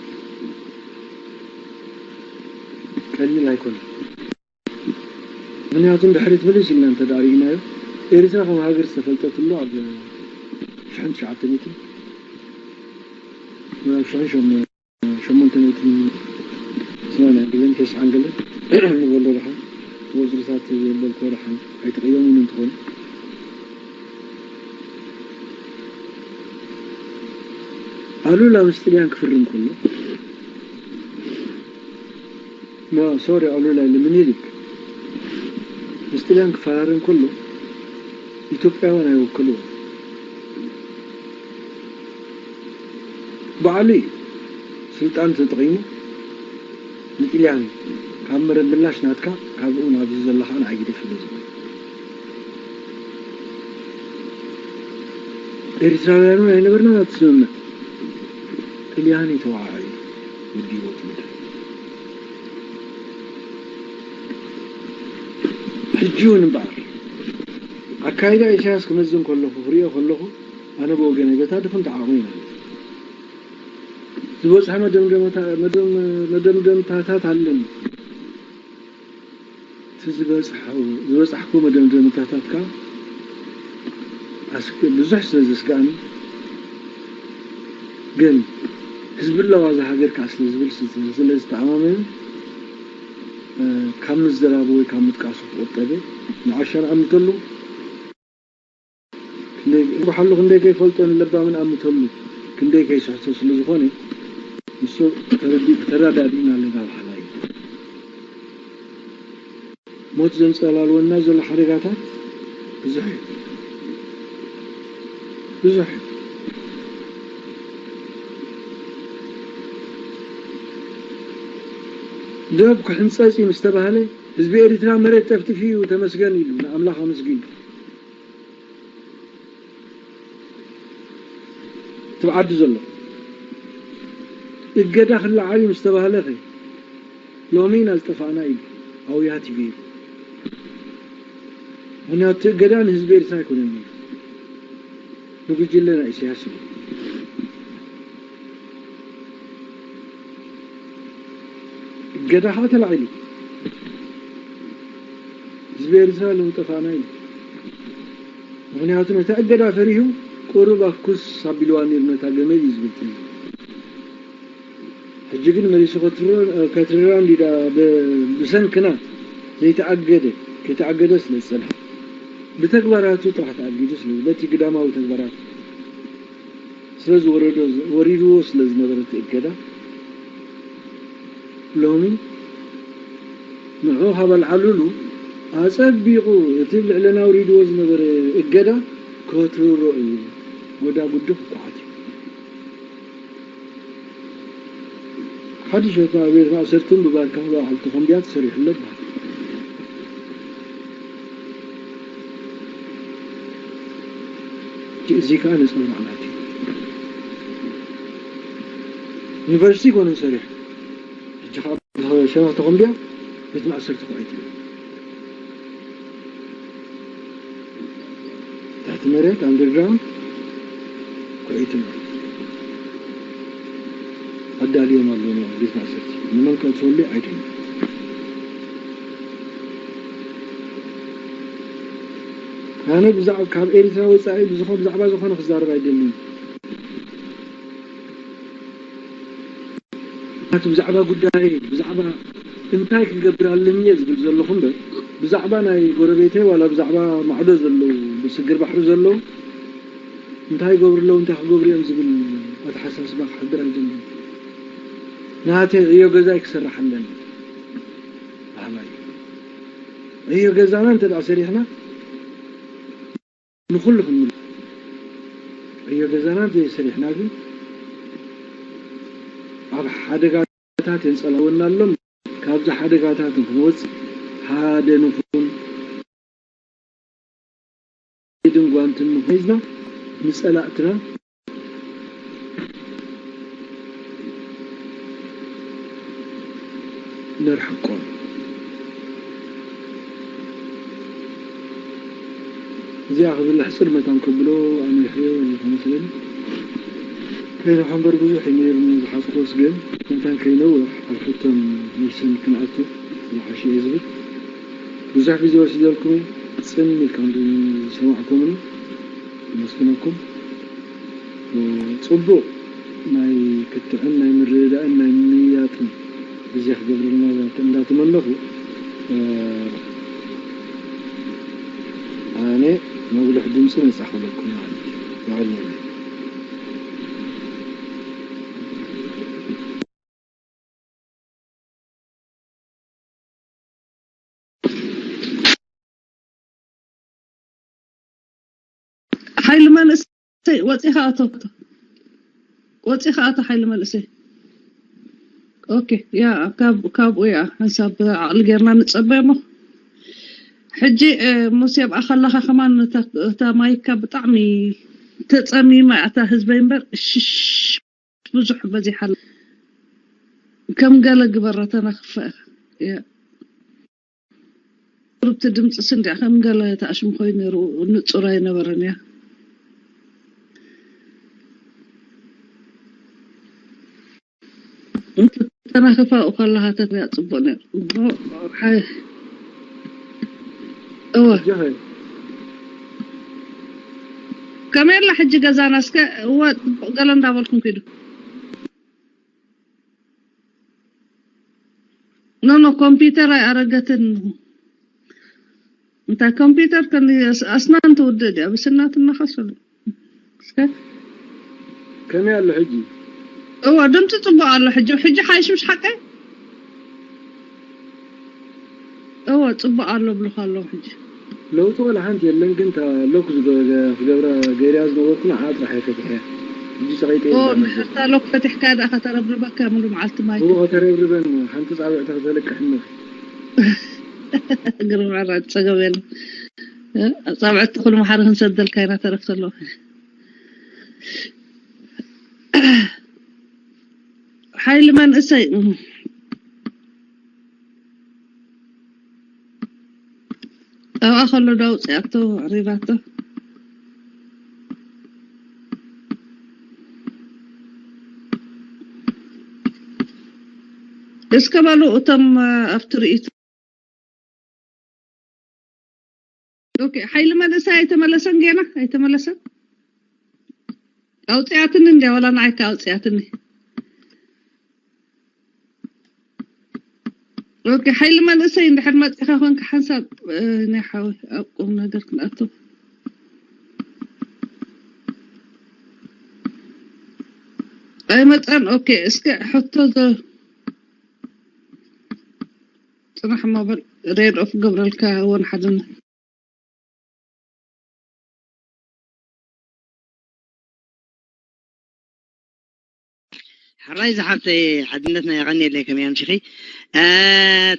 ቀሊል ኣይኮነን። ምኽንያቱ ንድሕሪት ምልስ ኢልና እንተ ደኣ ርኢናዮ፣ ኤርትራ ከም ሃገር ዝተፈልጠትሉ ኣብ ሽሕን ትሽዓተ ሚእትን፣ ኣብ ሽሕን ሸሞንተ ሚእትን ተስዓን ገለ ንበሎ ደሓን፣ ወፅርታት ዘበልኮ ደሓን ኣይትቕየሙን እንትኾኑ፣ ኣሉላ ምስ ጥልያን ክፍርም ከሎ፣ ኖ፣ ሶሪ፣ ኣሉላ ኢለ፣ ምኒልክ ምስ ጥልያን ክፈራረም ከሎ፣ ኢትዮጵያውያን ኣይወከልዎን። ባዕሉ እዩ ስልጣን ተጠቒሙ ንጥልያን፣ ካብ መረብ ምላሽ ናትካ፣ ካብኡ ናብዚ ዘለኻ ንዓይ ግደፍ ኢሉ ዝብል። ኤርትራውያን እውን ኣይነበርናን ኣብቲ ስምምዕ። ጥልያን እዩ ተወዓዒ ወዲእዎ እቲ ምድሪ። ሕጂ እውን እምበኣር፣ ኣካይዳ ኢሳያስ ክመዝን ከለኹ፣ ክሪኦ ከለኹ፣ ኣነ ብወገነይ በታ ድኹም ተዓቕመይ ማለት እዩ። ዝበጽሐ መደምደምታ-፣ መደም-፣ መደምደምታታት ኣለኒ። እቲ ዝበጽሐ-፣ ዝበጻሕኩ መደምደምታታት ከኣ ኣስ-፣ ብዙሕ ስለ ዘስግኣኒ፣ ግን ህዝቢ ኣለዋ እዛ ሃገር ከኣ ስለ ዝብል፣ ስለ ዝተኣማመነ፣ እ፣ ካብ ምዝራቡ ወይ ካብ ምጥቃሱ ክቑጠብ እየ። ንዓሻ ንኣምተሉ፣ ክንደይ፣ ባዕሉ ክንደይ ከይፈልጦ ንለባምን ኣምተሉ ክንደይ ከይስሕቶ ስለ ዝኾነ፣ ንሱ ተረዲ-፣ ተረዳዲእና ኣለና በሃላይ እዩ። ሞት ዘንጸላልወና ዘሎ ሓደጋታት ብዙሕ እዩ። ብዙሕ እዩ። ዶብ ክሕንጸጽ እዩ ምስ ተባህለ፣ ህዝቢ ኤሪትራ መሬት ጠፍጢፉ እዩ ተመስገን ኢሉ፣ ንኣምላኽ ኣመስጊኑ። እቲ ብዓዲ ዘሎ እገዳ ክለዓል እዩ ምስ ተባህለኸ፣ ሎሚ ኢና ዝጠፋእና ኢሉ ኣውያት እዩ ገይሩ። ምኽንያቱ እቲ እገዳ ንህዝቢ ኤርትራ ኣይኮነን ነይሩ፣ ንጉጅለ ናይ ኢሳያስ እዩ። እገዳ ከዓ ተላዒሉ፣ ህዝቢ ኤርትራ ሎሚ ጠፋእና ኢሉ። ምኽንያቱ ነታ እገዳ ፈሪሁ ቁሩብ ኣፍኩስ ኣቢልዋ ነይሩ ነታ ገመድ እዩ ዝብል ተይዙ። ሕጂ ግን መሊሱ ከትርሮ-፣ ከትርራ እንዲዳ ብ-፣ ብሰንክና ዘይተኣገደ፣ ከይተኣገደ ስለ ዝጸንሐ፣ ብተግባራቱ ጥራሕ ተኣጊዱ ስለ፣ በቲ ግዳማዊ ተግባራት ስለ ዝወረዶ፣ ወሪድዎ ስለ ዝነበረ እቲ እገዳ፣ ሎሚ ንዕኡ ካብ ኣልዓሉሉ ኣጸቢቑ እቲ ልዕለና ኣውሪድዎ ዝነበረ እገዳ ከትርሮ እዩ። ጎዳጉዲ ክቋዓት እዩ። ሓድሽ ቤት፣ ቤት ማእሰርትን ብባርካ በዓል ተኾምብያ ተሰሪሑ ኣሎ ይበሃል። እዚ ከኣ ነጸብራቕ ናቱ እዩ። ዩኒቨርሲቲ ኮነ ሰሪሑ። ሕጂ ከኣ ሸነኽ ተኾምብያ ቤት ማእሰርቲ ክኣይት እዩ። ትሕቲ መሬት፣ ኣንደርግራውንድ፣ ኩዒቱ ኣሎ። ኣዳልዮም ኣለዉ ቤት ማእሰርቲ። ንመን ከእትወሉ ኣይደልዩን። ኣነ ብዛዕባ፣ ካብ ኤርትራ ወጻኢ ብዝኾ-፣ ብዛዕባ ዝኾነ ክዛረብ ኣይደልን። ምኽንያቱ ብዛዕባ ጉዳይ፣ ብዛዕባ እንታይ ክገብር ኣለኒ እየ ዝብል ዘለኹ እምበር፣ ብዛዕባ ናይ ጎረቤተይ ዋላ ብዛዕባ ማዕዶ ዘለዉ፣ ብስግር ባሕሪ ዘለዉ እንታይ ይገብሩ ኣለዉ፣ እንታይ ክገብሩ እዮም ዝብል ኣተሓሳስባ ክሕብር ኣይደልን። ናተይ ዕዮ ገዛይ ክሰርሕ ኣለኒ በሃላይ። ዕዮ ገዛና እንተ ደኣ ሰሪሕና፣ ንኹሉ ክንምል-፣ ዕዮ ገዛና ዘይሰሪሕና ግን ኣብ ሓደጋታት የንጸላወና ኣሎ። ካብዚ ሓደጋታት ንክንወጽእ ሓደ ንኹን፣ ኢድን ጓንትን ንኹን ሒዝና ንጸላእትና ነርሕቆም። እዚኣ ክብል ኣሕጽር መታን ከብሎ ኣነ ይኽእል እዩ ተመስለኒ። ከይነውሕ እምበር ብዙሕ እዩ ነይሩኒ ዝሓዝኩዎስ፣ ግን መታን ከይነውሕ ኣብ ሕቶን መልስን ክንኣቱ ዝሓሸ እየ ዝብል። ብዙሕ ግዜ ወሲደልኩም እየ፣ ጽን ኢልኩም ዝሰማዕኩምኒ። የመስግነኩም። ጽቡቕ ናይ ክትዕን ናይ ምርድዳእን ናይ ምምይያጥን ግዜ ክገብረልና እንዳተመነኹ፣ ኣነ መጉልሕ ድምፂ መፃኸለኩም ማለት እዩ። የቐንየለይ። ሓይሊ መንእሰይ ወፂኻ ኣቶ፣ ወፂኻ ኣቶ ሓይሊ መንእሰይ። ኦኬ፣ ያ፣ ካብ ካብኡ ያ ሓንሳብ ዓቕሊ ጌርና ንፀበ እሞ። ሕጂ ሙሴ ኣብኣ ከለኻ ከማን እታ ማይካ ብጣዕሚ ተፀሚማ እታ ህዝበይ እምበር ሽሽ ብዙሕ በዚሓ። ከም ገለ ግበራ ተናኽፈ። ያ፣ ቁርብቲ ድምፂ ስንዲያ ከም ገለ ተኣሽሙ ኮይኑ ነይሩ፣ ንፁር ኣይነበረን። ያ፣ እንተተናኽፋ ከለኻ ተሪያ ፅቡቅ ነይሩ። ሓይ፣ እወ። ከመይ ኣላ ሕጂ ገዛና? እስከ እወ፣ ፅቡቅ ገለ እንዳበልኩም ኪዱ። ኖ ኖ፣ ኮምፒውተር ኣይኣረገትን። እንታይ ኮምፒውተር ከን ኣስናን ትውድእ ድያ? ብስና ትነኸሰሉ። እስከ ከመይ ኣሎ ሕጂ? እወ፣ ድምፂ ፅቡቅ ኣሎ ሕጂ። ሕጂ ሓይሽ ምሽ ሓቀ? እወ፣ ጽቡቕ ኣሎ ብሉኻ ኣለዉ ሕጂ። ለውጢ ዋላ ሓንቲ የለን፣ ግን እታ ሎክ ዝገ-፣ ክገብራ ገይርያ ዝነበርኩ ንዓ ጥራሕ እየ ፈቲሐያ። ሕጂ ጸቒጠ እየ ኦ፣ ዝዛረብ ዘለኹ። ንሕታ ሎክ ፈቲሕካ ደኣ ከተረብርበካ ምሉ መዓልቲ ማይ። እዎ፣ ከተረብርበን ሓንቲ ጻብዕቲ ከተለቅሕኒ። ግርም ዕራድ ጸገም የለን። እ፣ ጻብዕቲ ኩሉ መሓሪ ክንሰደልካ ኢና ተረፍ ተለዉ። ሓይሊ መንእሰይ፣ እም። ኣብኣ ከሎ ዶ ኣውፅኣቶ ኣቕሪባቶ? እስከ በሉ እቶም፣ እ፣ ኣብቲ ርእይቶ። ኦኬ፣ ሓይሊ መንእሰይ ኣይተመለሰን፣ ጌና ኣይተመለሰን። ኣውፅኣትኒ እንድያ፣ ዋላ ንዓይ ከ ኣውፅኣትኒ። ኦኬ፣ ሓይሊ መንእሰይ እንድሕር መፂኻ ኮንካ ሓንሳብ፣ እ፣ ናይ ሓወይ ኣብ ቁም ነገር ክንኣቱ። ኣይመፀን። ኦኬ፣ እስከ ሕቶ ዘ-፣ ፅናሕ እሞ በል፣ ሬድ ኦፍ ገብረልካ እውን ሓድነት። ሕራይ ዝሓፍተይ ሓድነትና የቐንየለይ፣ ከመይ ኣምሲኺ? እ፣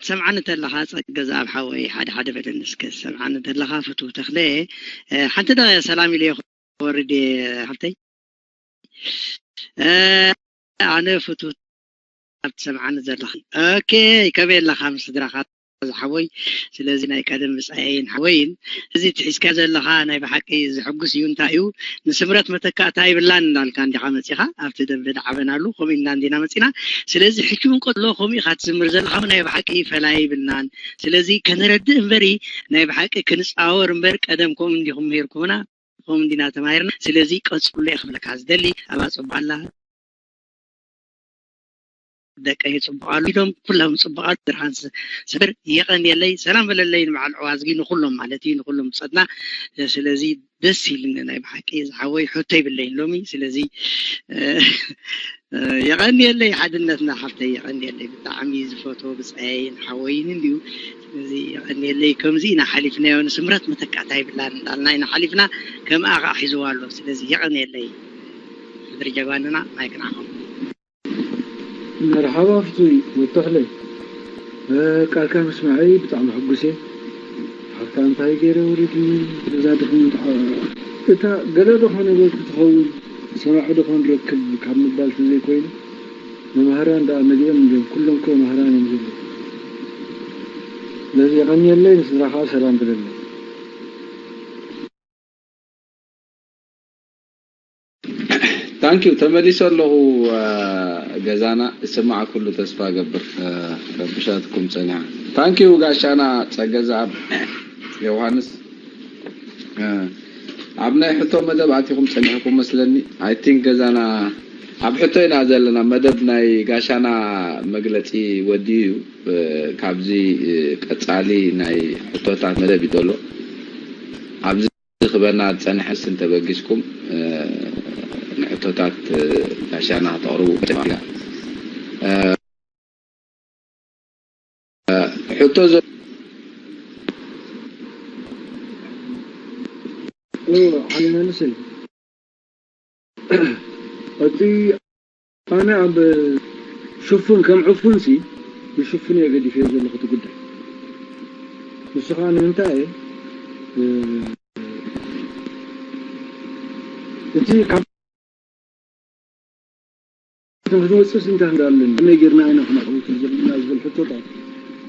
ትሰምዓኒ ተለኻ ጸገ ዝኣብ ሓወይ፣ ሓደ ሓደ በለኒ እስከ። ትሰምዓኒ ተለኻ ፍቱው ተኽለ፣ እ፣ ሓንቲ ደቂቕ ሰላም ኢለ ክወርድ እየ ሓፍተይ። እ፣ ኣነ ፍቱው ኣብ ትሰምዓኒ ዘለኻ። ኦኬ፣ ከመይ ኣለኻ ምስ ስድራኻ ዝሓወይ? ስለዚ ናይ ቀደም ብጻየይን ሓወይን፣ እዚ ትሒዝካ ዘለኻ ናይ ብሓቂ ዘሐጉስ እዩ። እንታይ እዩ፣ ንስምረት መተካእታ ይብላን እንዳልካ እንዲኻ መጺኻ ኣብቲ ደንበ ደዓበናሉ፣ ከምኡ ኢልና እንዲና መጺና። ስለዚ ሕጂ እውን ቀጽሎ፣ ከምኡ ኢኻ ትዝምር ዘለኻ ናይ ብሓቂ ፈላይ ይብልናን። ስለዚ ከነረድእ እምበሪ ናይ ብሓቂ ክንጻወር እምበር ቀደም ከምኡ እንዲኹም ምህርኩምና። ከምኡ እንዲና ተማሂርና። ስለዚ ቀጽሎ እየ ክብለካ ዝደሊ። ኣብኣ ጽቡቕ ኣላ፣ ደቀይ ጽቡቕ ኣሎ ኢሎም ኩሎም ጽቡቓት ብርሃን ስ-፣ ስብር የቐንየለይ። ሰላም በለለይ ንበዓል ዕዋዝጊ፣ ንኹሎም ማለት እዩ፣ ንኹሎም ብጸትና። ስለዚ ደስ ኢልኒ ናይ ብሓቂ ዝሓወይ፣ ሕቶ ይብለይን ሎሚ። ስለዚ፣ እ፣ እ፣ የቐንየለይ ሓድነትና ሓፍተይ፣ የቐንየለይ። ብጣዕሚ ዝፈትዎ ብጻየይን ሓወይን እንድዩ። ስለዚ የቐንየለይ። ከምዚ ኢና ሓሊፍናዮ፣ ንስምረት መተካእታ ይብላን እንዳልና ኢና ሓሊፍና፣ ከምኣ ከኣ ሒዝዋ ኣሎ። ስለዚ የቐንየለይ። ሕድሪ ጀጋኑና ማይክ ንዓኹም። መርሓባ ፍቱይ ወዲ ተኽለ፣ እ፣ ቃልካ ምስማዐይ ብጣዕሚ ሕጉስ እየ። ሓፍታ እንታይ ገይረ ውሪድኒ፣ እዛ ድኽመት ዓ-፣ እታ ገለ ዶ ኾነ በልኪ ትኸውን፣ ሰማዒ ዶ ኾን ረክብ ካብ ምባል ተዘይኮይኑ፣ መማህራን ደኣ መሊኦም እንድዮም፣ ኩሎም እኮ መማህራን እዮም ዘለዉ። ስለዚ የቐንየለይ፣ ንስድራኻ ሰላም ብለለይ። ታንኪዩ፣ ተመሊሰ ኣለኹ። አ፣ ገዛና ይስማዕ ኩሉ ተስፋ ገብር። አ፣ ረብሻትኩም ጸኒሓ። ታንኪዩ ጋሻና ጸገ ዘኣብ ዮሃንስ። አ፣ ኣብ ናይ ሕቶ መደብ ኣቲኹም ጸኒሕኩም መስለኒ። ኣይ ቲንክ ገዛና ኣብ ሕቶ ኢና ዘለና። መደብ ናይ ጋሻና መግለጺ ወዲኡ እዩ። እ፣ ካብዚ፣ እ፣ ቀጻሊ ናይ ሕቶታት መደብ እዩ ዘሎ። ኣብዚ ክበና ዝጸንሐስ እንተበጊስኩም፣ እ፣ ንሕቶታት፣ እ፣ ጋሻና ክተቕርቡ። እ፣ ሕቶ ዘ- እ፣ ኣነ መልሰይ። እቲ ኣነ ኣብ ሽፉን ከም ዕፉን ሲ ይሽፍን እየ ገዲፈዮ ዘለኹ እቲ ጉዳይ። ንሱ ከዓ ንምንታይ እየ፣ እ፣ እቲ ካብ ክትወፅስ እንታይ እንዳለን ከመይ ጌርና ኢና ክነዕውት ዘለና ዝብል ሕቶታት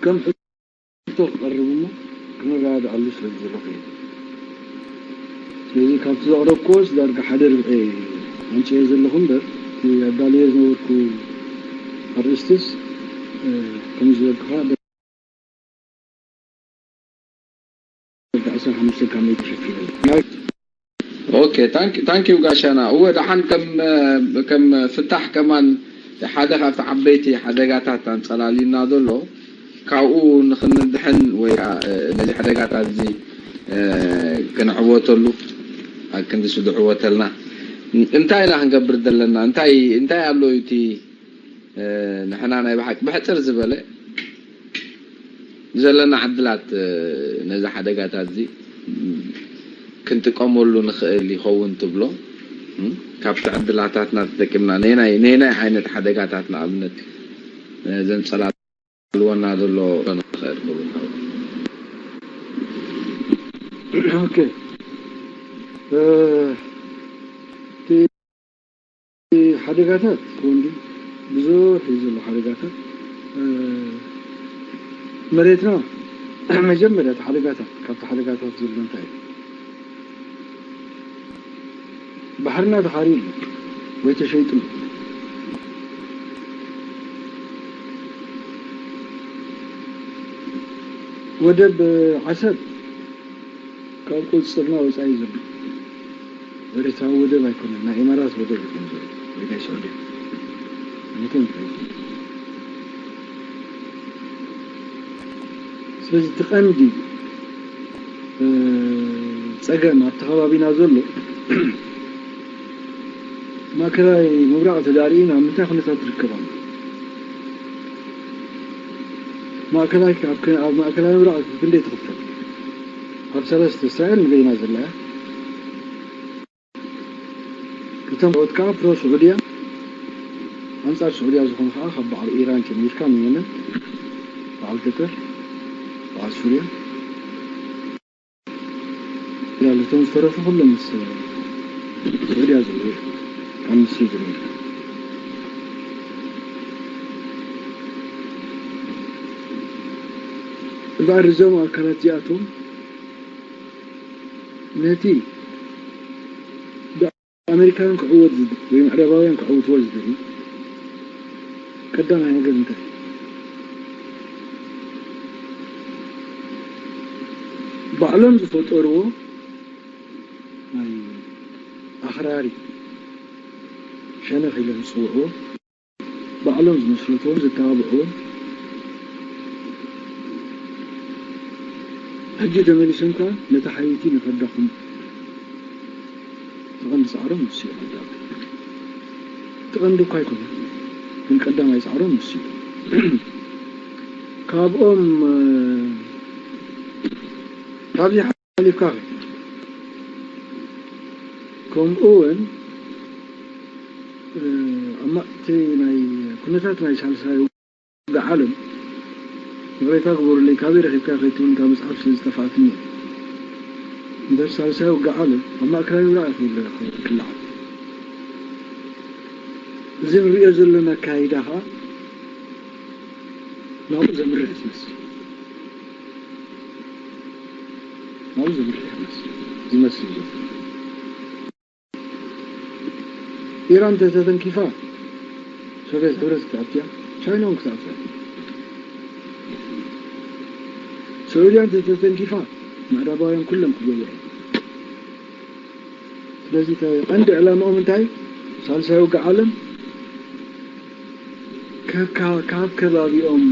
ከም ሕቶ ክቐርብ እሞ ክንረዳድኣሉ ስለ ዝደለኹ እየ። ስለዚ ካብቲ ዘቕረብክዎስ ዳርጋ ሓደ ርብዒ ኣምፅኤ ዘለኹ እምበር እቲ ኣዳልየ ዝነበርኩ ኣርእስትስ፣ እ፣ ከም ዝበልኩኻ ዳርጋ ዕስራን ሓሙሽተን ካብ ሚእቲ ሸፊነ። ናይ ኦኬ፣ ታንክ ታንክ ዩ ጋሻና። እወ፣ ደሓን ከም፣ ከም ፍታሕ ከማን ሓደ ካብቲ ዓበይቲ ሓደጋታት ኣንጸላልዩና ዘሎ ካብኡ ንኽንድሕን ወይ ከዓ፣ እ፣ ነዚ ሓደጋታት እዚ፣ እ፣ ክንዕወተሉ ኣብ ክንዲ ስድዕወተልና እንታይ ኢና ክንገብር ዘለና? እንታይ እንታይ ኣሎ እዩ እቲ፣ እ፣ ንሕና ናይ ብሓቂ ብሕጽር ዝበለ ዘለና ዕድላት፣ እ፣ ነዚ ሓደጋታት እዚ ክንጥቀመሉ ንኽእል ይኸውን ትብሎ? እም፣ ካብቲ ዕድላታትና ተጠቂምና ነናይ ነናይ ዓይነት ሓደጋታት ንኣብነት፣ እ፣ ዘንጸላልወና ዘሎ ንኽእል ክብል። ኦኬ፣ እ፣ እቲ ሓደጋታት ወንዲ ብዙሕ እዩ ዘሎ ሓደጋታት። እ፣ መሬትና መጀመርያ እቲ ሓደጋታት፣ ካብቲ ሓደጋታት ዘሎ እንታይ እዩ? ባሕርና ተኻርዩ ኣሎ ወይ ተሸይጡ ኣሎ። ወደብ ዓሰብ ካብ ቁፅፅርና ወፃኢ ዘሎ ኤርትራዊ ወደብ ኣይኮነን፣ ናይ ኢማራት ወደብ ይኾን ዘሎ ወይ ናይ ስዑድያ። ኣይኮነን። ስለዚ እቲ ቀንዲ፣ እ፣ ጸገም ኣብቲ ከባቢና ዘሎ ማእከላይ ምብራቕ ተዳሪእና ኣብ ምንታይ ኩነታት ትርከብ ኣላ? ማእከላይ፣ ኣብ ከ-፣ ኣብ ማእከላይ ምብራቕ ክንደይ ትኽፈል? ኣብ ሰለስተ፣ እስራኤል ንበይና ዘላ እያ። እቶም ካልኦት ከዓ ፕሮ ስዑድያ፣ ኣንጻር ስዑድያ ዝኾኑ ከዓ ካብ በዓል ኢራን ጀሚርካ፣ ንየመን፣ በዓል ቀጠር፣ በዓል ሱርያ፣ ያሉ እቶም ዝተረፉ ኩሎም ምስ ስዑድያ ዘለዉ እዮም። ካብ ምስሪ ጀሚርካ። እምበኣር እዞም ኣካላት እዚኣቶም ነቲ ብኣሜሪካውያን ክዕወት ዝድ-፣ ወይ ምዕራባውያን ክዕውትዎ ዝደልዩ ቀዳማይ ነገር እንታይ? ባዕሎም ዝፈጠርዎ ናይ ኣኽራሪ ሸነኽ ኢሎም ዝፅውዕዎ፣ ባዕሎም ዝመስረትዎን ዘተባብዕዎን፣ ሕጂ ተመሊሶም ከዓ ነታ ሓይቲ ንኸዳኹም እቲ ቀንዲ ፃዕሮም ንሱ እዩ። ቀዳማይ፣ እቲ ቀንዲ እኳ ኣይኮነን፣ ግን ቀዳማይ ፃዕሮም ንሱ እዩ። ካብኦም፣ እ፣ ካብዚ ሓሊፍካ ኸ? ከምኡ እውን፣ እ፣ ኣብ ማ-፣ እቲ ናይ ኩነታት ናይ ሳልሳይ ውግእ ዓለም ይቕሬታ ግበሩለይ፣ ካበይ ረኺብካ ከይትብሉኒ እታ መጽሓፍ ስለ ዝጠፍኣትኒ እየ። እምበር ሳልሳይ ውግእ ዓለም ኣብ ማእከላይ ምብራቕ እዩ ክልዓል። እዚ ንሪኦ ዘለና ኣካይዳ ኸኣ ናብኡ ዘምርሕ እዩ ዝመስል። ናብኡ ዘምርሕ እዩ ዝመስል፣ ዝመስል ዘሎ። ኢራን እንተተተንኪፋ ሶቪየት ሕብረት ክትኣቱ እያ፣ ቻይና እውን ክትኣቱ እያ። ስዑድያ እንተተተንኪፋ ምዕራባውያን ኩሎም ክጎይያ እዮም። ስለዚ እታ ቀንዲ ዕላማኦም እንታይ? ሳልሳይ ውግእ ዓለም ከካ- ካብ ከባቢኦም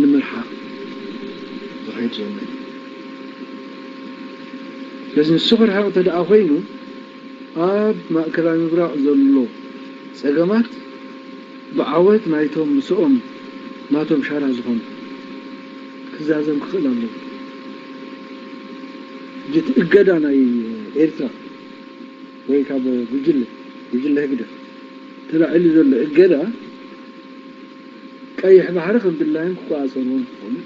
ንምርሓቕ ዝኸይድ ዘሎ እዩ። ስለዚ ንሱ ክርሕቕ እንተ ደኣ ኮይኑ፣ ኣብ ማእከላይ ምብራቕ ዘሎ ጸገማት ብዓወት ናይቶም ምስኦም ናቶም ሻራ ዝኾኑ ክዛዘም ክኽእል ኣለዎ። ሕጂ እቲ እገዳ ናይ ኤርትራ ወይ ካብ ጉጅለ ጉጅለ ህግደፍ ተላዒሉ ዘሎ እገዳ ቀይሕ ባሕሪ ከም ድላዮም ክቆጻጸርዎን ክኽእሉ፣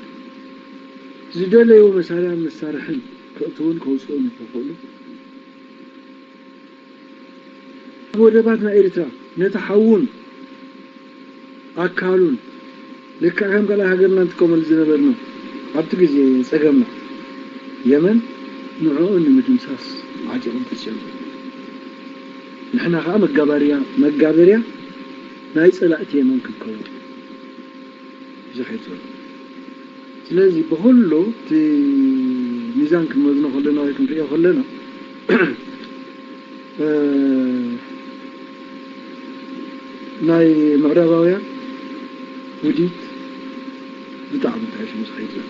ዝደለይዎ መሳርያን መሳርሕን ከእትዉን ከውጽኡን ክኽእሉ፣ ኣብ ወደባት ናይ ኤርትራ ነቲ ሓዉን ኣካሉን ልክዕ ከም ካልኣይ ሃገርና ንጥቀመሉ ዝነበርና ኣብቲ ግዜ ጸገምና የመን ንዕኡ ንምድምሳስ ዓጢቖም ተጸንሑ። ንሕና ከኣ መጋበርያ መጋበርያ ናይ ጸላእቲ የመን ክንከውን እዩ ዝኸይድ ዘሎ። ስለዚ ብኹሉ እቲ ሚዛን ክንመዝኖ ከለና ወይ ክንሪኦ ከለና እ፣ ናይ ምዕራባውያን ውዲት ብጣዕሚ እንታይ ሽሙ ዝኸይድ ዘሎ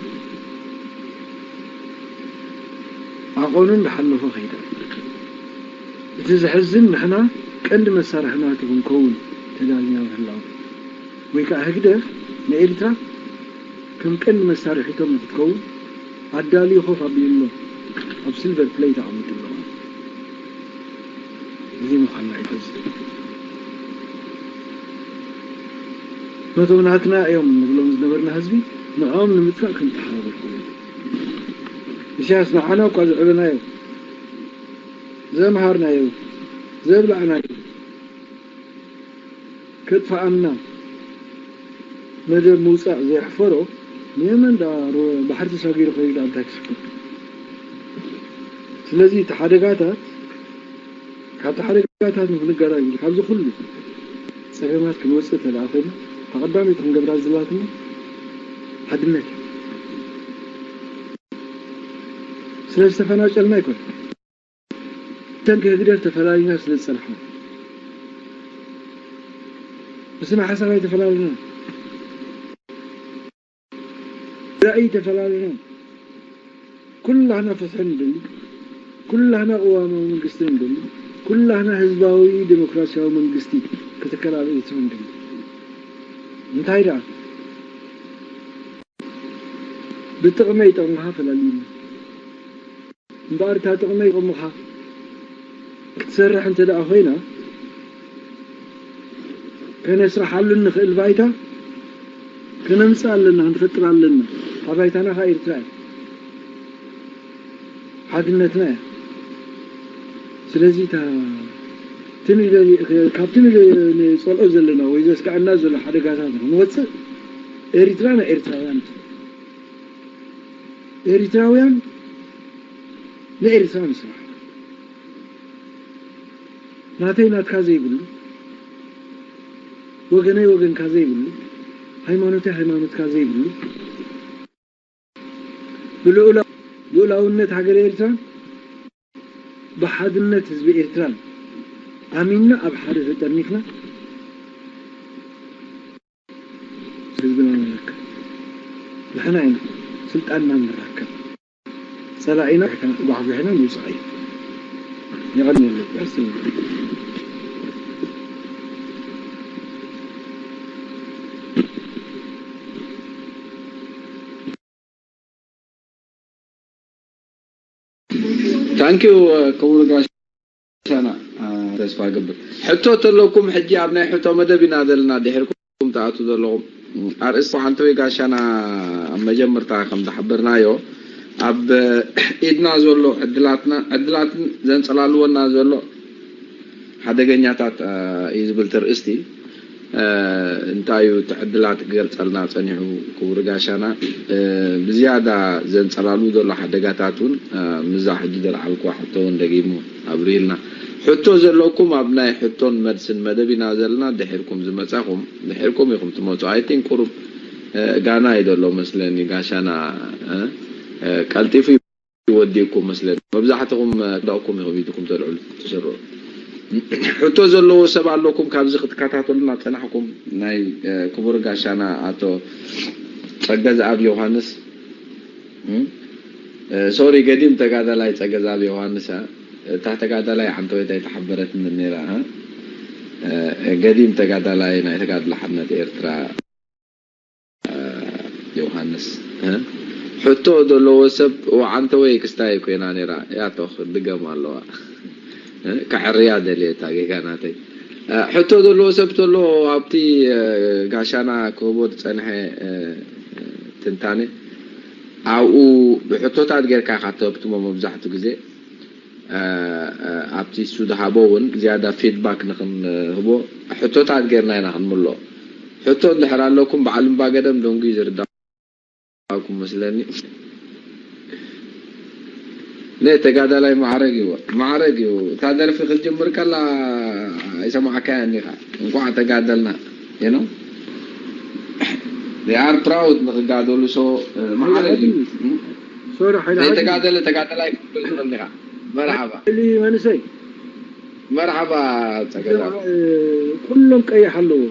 ዓቐኑ እንዳሓለፎ ከይዳ። እቲ ዘሕዝን ንሕና ቀንዲ መሳርሒ ናቱ ክንከውን ተዳሊና ምህላው ወይ ከዓ ህግደፍ ንኤርትራ ከም ቀንዲ መሳርሒቶም ንክትከውን ኣዳልዩ ኮፍ ኣቢሉ ኣሎ። ኣብ ሲልቨር ፕሌት ኣቐሚጡ ኣሎ። እዚ ምዃንና እዩ ሕዚ። ነቶም ናትና እዮም ንብሎም ዝነበርና ህዝቢ ንዕኦም ንምጥፋእ ክንተሓባበር ኮይኑ ኢሳያስ ንዓና እኳ ዘዕበናዮ ዘምሃርናዮ ዘብላዕናዮ ከጥፍኣና መደብ ምውፃእ ዘየሕፈሮ ንየመን ዳ ሮ- ባሕሪ ተሳጊሩ ከይዱ ዳ እንታይ ክስክር። ስለዚ እቲ ሓደጋታት ካብቲ ሓደጋታት ንክንገላገል ካብዚ ኩሉ ፀገማት ክንወፅእ ተደኣ ኮይና እታ ቀዳመይቲ ክንገብራ ዝላትና ሓድነት እያ። ስለ ዝተፈናጨልና ኣይኮነ። ብሰንኪ ህግደፍ ተፈላሊና ስለ ዝጸናሕና፣ ብስነ ሓሳብ ኣይተፈላሊና፣ ብራእይ ተፈላሊና። ኩላህና ፍትሒ ንደሊ፣ ኩላህና ቅዋማዊ መንግስቲ ንደሊ፣ ኩላህና ህዝባዊ ዴሞክራሲያዊ መንግስቲ ክትከል ኣብ ኤርትራ ንደሊ። እንታይ ደኣ ብጥቕመይ ጥቕምኻ ፈላሊና። እምበኣር እታ ጥቕመይ ጥቕምኻ ክትሰርሕ እንተ ደኣ ኮይና፣ ከነስርሓሉ እንኽእል ባይታ ከነምጽእ ኣለና፣ ክንፈጥር ኣለና። እታ ባይታና ከኣ ኤርትራ እያ፣ ሓድነትና እያ። ስለዚ እታ እቲ ንደሊ- ካብቲ ንደ- ንጸልኦ ዘለና ወይ ዘስግኣና ዘሎ ሓደጋታት ንኽንወጽእ ኤርትራ ናይ ኤርትራውያን እያ። ኤርትራውያን ንኤርትራ ንስራሕ። ናተይ ናትካ ዘይብሉ፣ ወገነይ ወገንካ ዘይብሉ፣ ሃይማኖተይ ሃይማኖትካ ዘይብሉ፣ ብልኡላ- ልኡላውነት ሃገረ ኤርትራን ብሓድነት ህዝቢ ኤርትራን ኣሚንና ኣብ ሓደ ተጠርኒፍና ህዝብና ንረክብ። ንሕና ኢና ስልጣንና ንረክብ። ጸላኢና ጓሕጒሕና ንውጻእ እዩ። የቐንየለይ። ታንኪዩ ክቡር ጋሻና፣ ተስፋ ገብር። ሕቶ ተለኩም ሕጂ ኣብ ናይ ሕቶ መደብ ኢና ዘለና፣ ድሕርኩም ትኣቱ ዘለኹም። ኣርእስቲ ሓንቲ ወይ ጋሻና ኣብ መጀመርታ ከም ዝሓበርናዮ ኣብ ኢድና ዘሎ ዕድላትና ዕድላትን ዘንጸላልወና ዘሎ ሓደገኛታት እዩ ዝብል ትርእስቲ። እንታይ እዩ እቲ ዕድላት ክገልጸልና ጸኒሑ ክቡር ጋሻና? ብዝያዳ ዘንጸላሉ ዘሎ ሓደጋታት እውን ምዛ ሕጂ ዘልዓልኩዋ ሕቶ እውን ደጊሙ ኣብሪህልና። ሕቶ ዘለኩም ኣብ ናይ ሕቶን መልስን መደብ ኢና ዘለና። ድሒርኩም ዝመጻኹም ድሒርኩም ኢኹም ትመጹ። I think ቁሩብ ጋና እዩ ዘሎ መስለኒ ጋሻና። ቀልጢፉ ወዲእኩም መስለኒ። መብዛሕትኹም ደቕኩም ኢኹም ኢድኩም ተልዕሉ ትስርዑ። ሕቶ ዘለዎ ሰብ ኣለኩም ካብዚ ክትከታተሉና ጸናሕኩም? ናይ ክቡር ጋሻና ኣቶ ጸገዝኣብ ዮሃንስ ሶሪ፣ ገዲም ተጋዳላይ ጸገዝኣብ ዮሃንስ እታ ተጋዳላይ ዓንተወይት ኣይተሓበረትን ነራ። ገዲም ተጋዳላይ ናይ ተጋድሎ ሓርነት ኤርትራ ዮሃንስ። ሕቶ ዘለዎ ሰብ፣ ዓንተወይ ክስታይ ኮይና ነራ። ያቶ ድገም ኣለዋ። ከዕርያ ደልየ እታ ጌጋ ናተይ። ሕቶ ዘለዎ ሰብ ተሎ ኣብቲ ጋሻና ክህቦ ዝጸንሐ ትንታነ ኣብኡ ብሕቶታት ጌርካ ኢኻ ተህብትሞ። መብዛሕትኡ ግዜ ኣብቲ እሱ ዝሃቦ እውን ዝያዳ ፊድባክ ንክንህቦ ሕቶታት ጌርና ኢና ክንምልኦ። ሕቶ እንድሕር ኣለኩም በዓል እምባገደም ደንጉዩ ዝርዳእኩም መስለኒ። ነ ተጋዳላይ ማዕረግ እዩ፣ ማዕረግ እዩ። እታ ደርፊ ክትጅምር ከላ ኣይሰማዕካያን ኢኻ። እንኳዕ ተጋደልና you know they are proud ንክጋደሉ። ሶ ማዕረግ እዩ። ሶሪ ሓይሊ ሓጂ ዘይተጋደለ ተጋደላይ ክትብል ትኽእል ኢኻ። መርሓባ ሓይሊ መንእሰይ መርሓባ ጸገዛ ኩሎም ቀይሕ ኣለዎ።